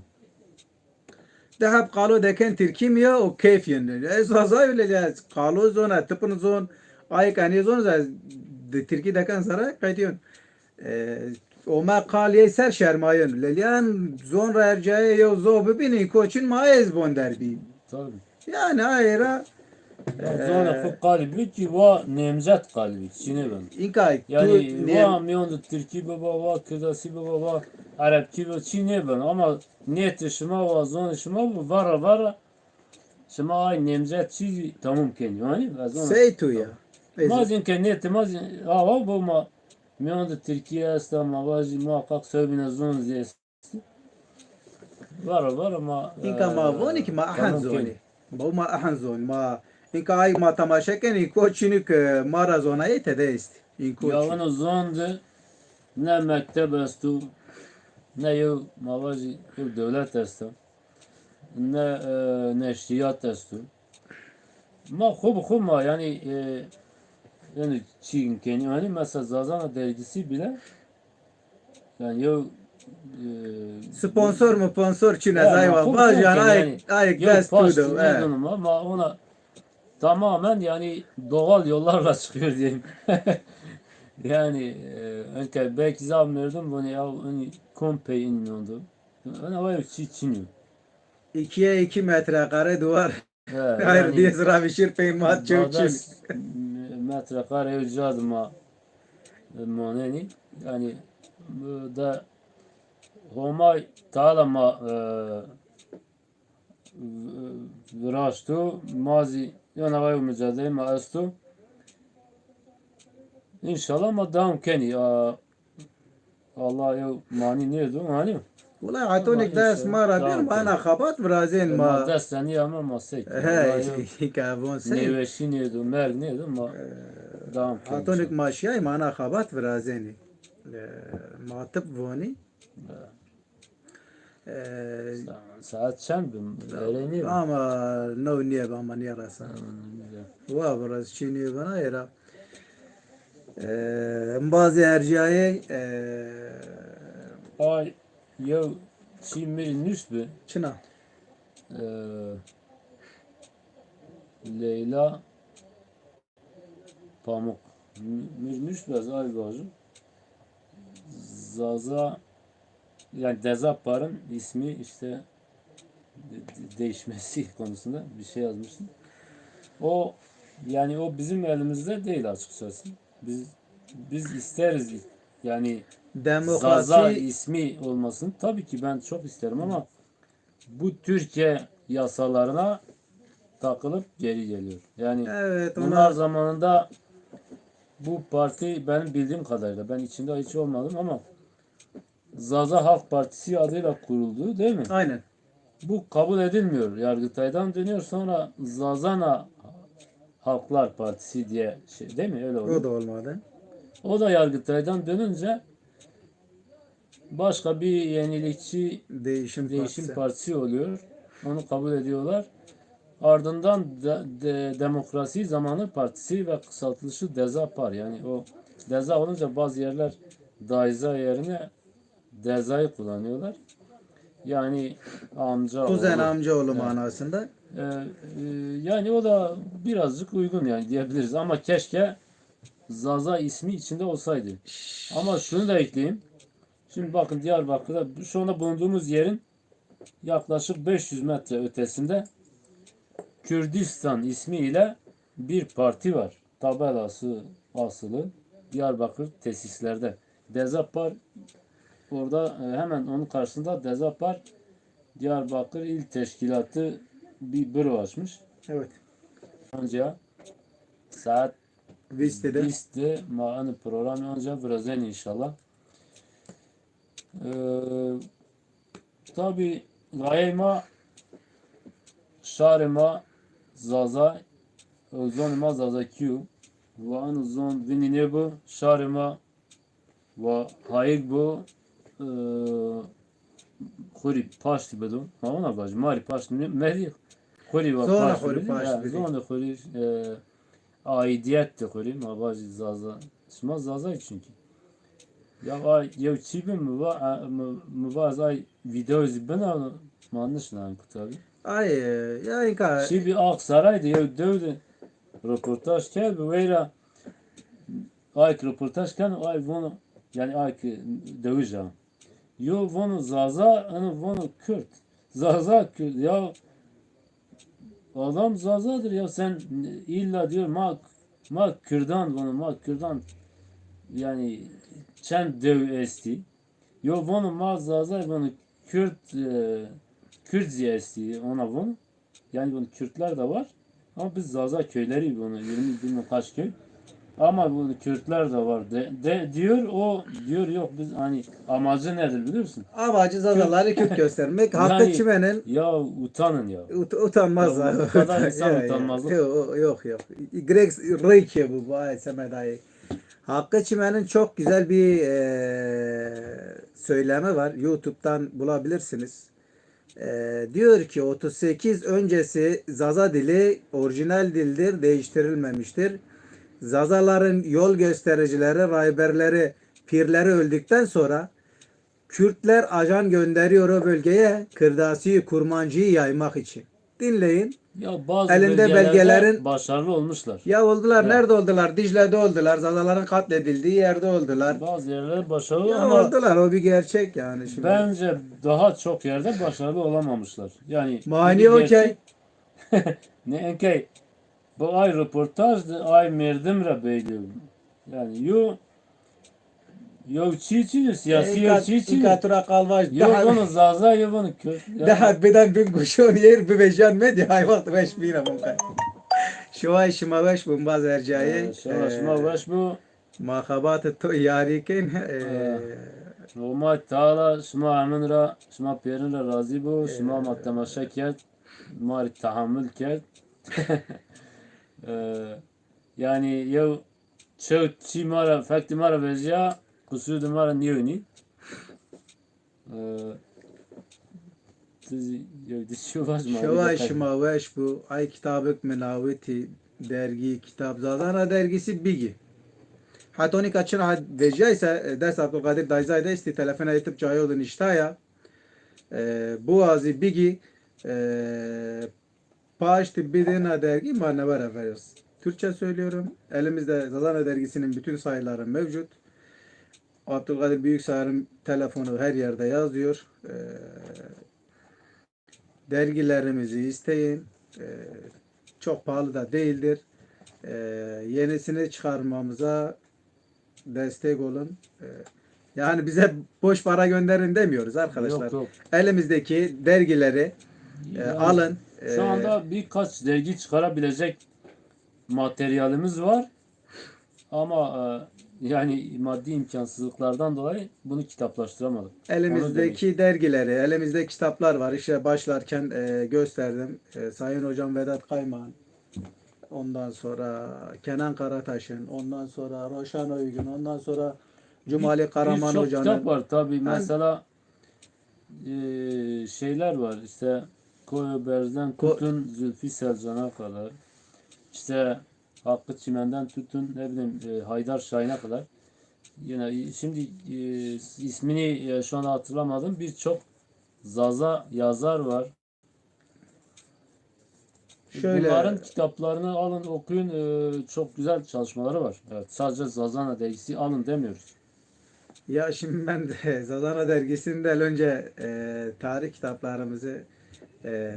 Di heb qalo deken Tirkî mi yo û keyf yen. Ez Zazay lelî ez qalo zon, ez tipin zon, ayê ke nêzon ez di Tirkî deken zere qedîyon. E, ome qal yey ser şermayon. Lelîyan zon ra ercayê yew zo bibîn, koçin ma ez bonder bî. Tabii. Yani ayê ra Zonê xo qalî bî kî wa nêmzet qalî bî, çî nêbeno. Înka tu yanî nê- wa mîyon de tirkî biba, wa kirdasî biba, wa erebkî biba, çî nêbeno. Ama nêtê şima wa zonê şima bi, vera vera şima ay nêmzet çî tamam kenî. Yanî ez ona. Sey tu ya. Ma zî ke nêtê ma zî awa bo ma mîyon de tirkî esta, ma vajî muhakkak sewbîne zon zî est. Vara vara ma, înka ma e, vonî ki ma ahen zonî. Bo ma ahen zonî. Ma înka ay ma temaşe kenî ko çinî ki ma ra zonayê tede est. Înko çinî. Ya vano zon de ne mekteb esto, ne yew ma vajî yew dewlet esto, ne, e, neşriyat esto. Ma xo bi xo ma yanî, e, yanî çîn kenî. Yanî mesela Zazana dergisi bile Yani yew, e, sponsor mu sponsor çin ez ay wa. Vaj yani ay, ay dest tu de. Ma, ma ona tamamen yani doğal yollarla çıkıyor diyeyim. Yani e, önke belki zaf merdim bunu ya, hani kompey in oldu. Öyle var çi çiniyor. İkiye iki metrekare duvar. He, hayır, yanî diye zira bir şey peymat çew çin. Metrekare ew ca de ma, e, monenî. Yanî, e, de Homay Teala ma, e, v-, viraşto, ma zî yona vay û mücadele ma esto. Înşallah ma devam kenî. A, Allah yew manî nêdo, hanî? Wulay hetonik dest ma ra bîn, ma ena xebat virazên ma. Ma dest senî ama ma sey. He, ka von sey. Nêweşî nêdo, merg nêdo, ma dam. Hetonik ma şiyay, ma ena xebat virazenî. E, ma tip vonî. E, saet çend bi? Erenî bi? Ama new nîye bi, ama nîye rasa. Wa biraz çî nîye bina era. E, embazê ercîyayê, e, ay yew çî mi rê nuşt bi. Çina? E, Leyla Pamuk. Mi rê nuşt bi, ez ay vajim. Zaza, yani Deza Par'ın ismi işte de-, de-, değişmesi konusunda bir şey yazmıştım. O, yani o bizim elimizde değil açıkçası. Biz biz isteriz. Yani Zaza ismi olmasın. Tabii ki ben çok isterim ama bu Türkiye yasalarına takılıp geri geliyor. Yani Evet, bunlar ona zamanında bu parti benim bildiğim kadarıyla, ben içinde hiç olmadım ama Zaza Halk Partisi adıyla kuruldu, değil mi? Aynen. Bu kabul edilmiyor. Yargıtay'dan dönüyor, sonra Zazana Halklar Partisi diye şey, değil mi? Öyle oluyor. O da olmadı. O da Yargıtay'dan dönünce başka bir yenilikçi Değişim Değişim Partisi. Partisi oluyor. Onu kabul ediyorlar. Ardından de, de, Demokrasi Zamanı Partisi ve kısaltılışı DEZA Par. Yani o DEZA olunca bazı yerler DAYZA yerine DEZA'yı kullanıyorlar. Yani amca Kuzen oğlu. Amcaoğlu Evet. manasında. Ee, e, yani o da birazcık uygun yani diyebiliriz ama keşke Zaza ismi içinde olsaydı. Ama şunu da ekleyeyim. Şimdi bakın Diyarbakır'da şu anda bulunduğumuz yerin yaklaşık beş yüz metre ötesinde Kürdistan ismi ile bir parti var. Tabelası asılı Diyarbakır tesislerde. DEZA Par orada e, hemen onun karşısında DEZA Par Diyarbakır İl Teşkilatı bir büro açmış. Evet. Önce saat Vistede. Viste ma anı program önce biraz inşallah. Ee, tabi gayê ma şarê ma Zaza, zonê ma Zazakî yo. Wa ano zon vinî nêbo, şarê ma wa hayik bo, e, xo rî paştî bido. Ma ona vajî, ma rî paştî ne-, medî, xo rî wa Zona paştî xo rî bidî. Paştî bidî. Zonê xo rî, e, aidiyet de xo rî, ma vajî Zaza. Şima Zaza çünkü. Ya ay, yew çî bi mi va, e, mi, mi va ez ay video zî bina, ma nişna en kutabî. Ay, e, ya inka. Çî bi Aksaray de yew dew de röportaj kerd bi weyra ay ki röportaj keno, ay vono, yani ay ki dewij a. Yo vono Zaza, eno vono Kürt. Zaza Kürt. Ya adam Zazadır ya, sen illa diyor ma, ma Kürdan vono, ma Kürdan. Yani çend dew esti. Yo vono ma Zaza, vono Kürt, e, Kürt zî esti, ona vono. Yani bunun Kürtler de var. Ama biz Zaza köyleri bunu yirmi bilmem kaç köy. Ama bunu Kürtler de var de, de diyor, o diyor yok, biz hani amacı nedir biliyor musun? Amacı Zazaları Kürt göstermek. Hakkı Yani, çimenin. Ya utanın ya. Ut- utanmaz Ya, abi. Bu kadar insan Ya, ya. utanmazlık. Yok, yok, yok. Greg Reyke bu, bu ay Semedayı. Hakkı Çimen'in çok güzel bir e, söylemi var. YouTube'dan bulabilirsiniz. E, diyor ki otuz sekiz öncesi Zaza dili orijinal dildir, değiştirilmemiştir. Zazaların yol göstericileri, rayberleri, pirleri öldükten sonra Kürtler ajan gönderiyor o bölgeye kırdasiyi, kurmancıyı yaymak için. Dinleyin. Ya bazı Elinde bölgelerde belgelerin başarılı olmuşlar. Ya oldular, Ya. nerede oldular? Dicle'de oldular. Zazaların katledildiği yerde oldular. Bazı yerlerde başarılı Ya ama oldular, o bir gerçek yani şimdi. bence daha çok yerde başarılı olamamışlar. Yani Mani bu bir okey. gerçek. Ne enkey? Bu ay röportaj da ay merdim ra belli. Yani yo yo çi çi, siyasi yo çi çi. Katura kalvaj. Yo bunu Zaza, yo bunu Kürt. Ya. Daha bir de bin kuşun yer bir bejan medya ay vakti beş bin ama. Şuay şima weş bun baz ercayê. Ee, şima, şima weş bu. Ma xebatê to yarî kên. E, Ee, Roma Teala şima hemin ra, şima pêrin ra razî bo, şima ma Ee, temaşe kerd, ma rê tehamul kerd. Ee, yani yew çew çî ma ra, fektî ma ra vejîya, qusûr di ma ra nîyonî. Ee, ti zî yew di çîyo vaj ma. Şewa şima weş bu. Ay kitabik mi nawitî, dergi, kitap, Zazana dergisi bigî. Hatonîka çin ha vejîyayse, e, dest Abdülkadir Dayzay de istî, telefona etip cayo de niştaya. E, bu azî bigî, e, Paştî bidêna dergî ma newe ra veriyoruz. Türkçe söylüyorum. Elimizde Zazana dergisinin bütün sayıları mevcut. Abdülkadir Büyüksayar'ın telefonu her yerde yazıyor. Ee, dergilerimizi isteyin. Ee, çok pahalı da değildir. Ee, yenisini çıkarmamıza destek olun. E, yani bize boş para gönderin demiyoruz arkadaşlar. Yok, yok. Elimizdeki dergileri e, yani alın. Şu e, anda birkaç dergi çıkarabilecek materyalimiz var. Ama e, yani maddi imkansızlıklardan dolayı bunu kitaplaştıramadık. Onu demek. Elimizdeki dergileri, elimizde kitaplar var. İşte başlarken e, gösterdim. E, Sayın Hocam Vedat Kayman, ondan sonra Kenan Karataş'ın, ondan sonra Roşan Öygün, ondan sonra Cumali Karaman Hoca'nın. Birçok kitap var tabii. Mesela e, şeyler var işte Koyo Berz'den tutun Zülfü Selcan'a kadar. İşte Hakkı Çimen'den tutun ne bileyim e, Haydar Şahin'e kadar. Yine şimdi e, ismini e, şu anda hatırlamadım. Birçok Zaza yazar var. Şöyle. Bunların kitaplarını alın, okuyun. E, çok güzel çalışmaları var. Evet, sadece Zazana dergisi alın demiyoruz. Ya şimdi ben de Zazana dergisinden önce e, tarih kitaplarımızı e,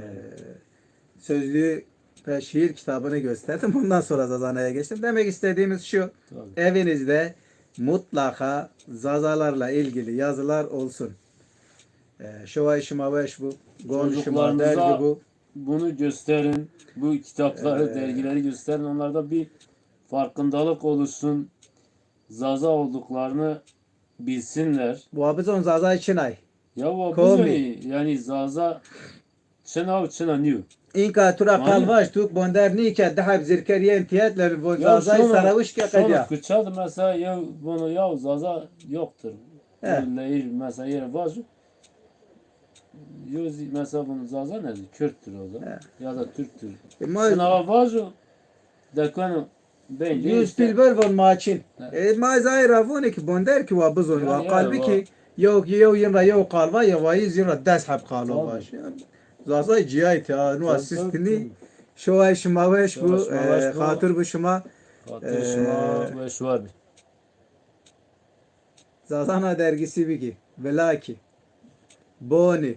sözlüğü ve şiir kitabını gösterdim. Ondan sonra Zazana'ya geçtim. Demek istediğimiz şu. Tabii. Evinizde mutlaka Zazalarla ilgili yazılar olsun. E, şeway şima weş bu. Gon şima dergi bu. Bunu gösterin. Bu kitapları, e, dergileri gösterin. Onlarda bir farkındalık oluşsun. Zaza olduklarını bilsinler. Wa bizon Zazay çinay. Ya wa bizonî, yani Zaza çina û çina nîyo. Înka tu ra qal vaj, tu bonder nî ke di heb zirker yên tiyet, len von Zazay sarawiş ke qedya. Kuça de mesela yew vono ya Zaza yoktur. He. Leyir mesela yere vajo. Yo zî mesela vono Zaza ne zî Kürttür o da. He. Ya da Türktür. E, ma... Çina vajo dekano. Yüz pil ver von ma çin. E, ma zayra vone ki bonder ki wa bizon, wa qal bi ki yew, yew yin ra yew qal va, yew wa yin ra des heb qalo vaj. Zazay ciyayt ya, nu asistini. Şeway şima weş bu, e, xatir bu şima. Xatir şima weş war bi. Zazana dergisi biki, vilaki, boni,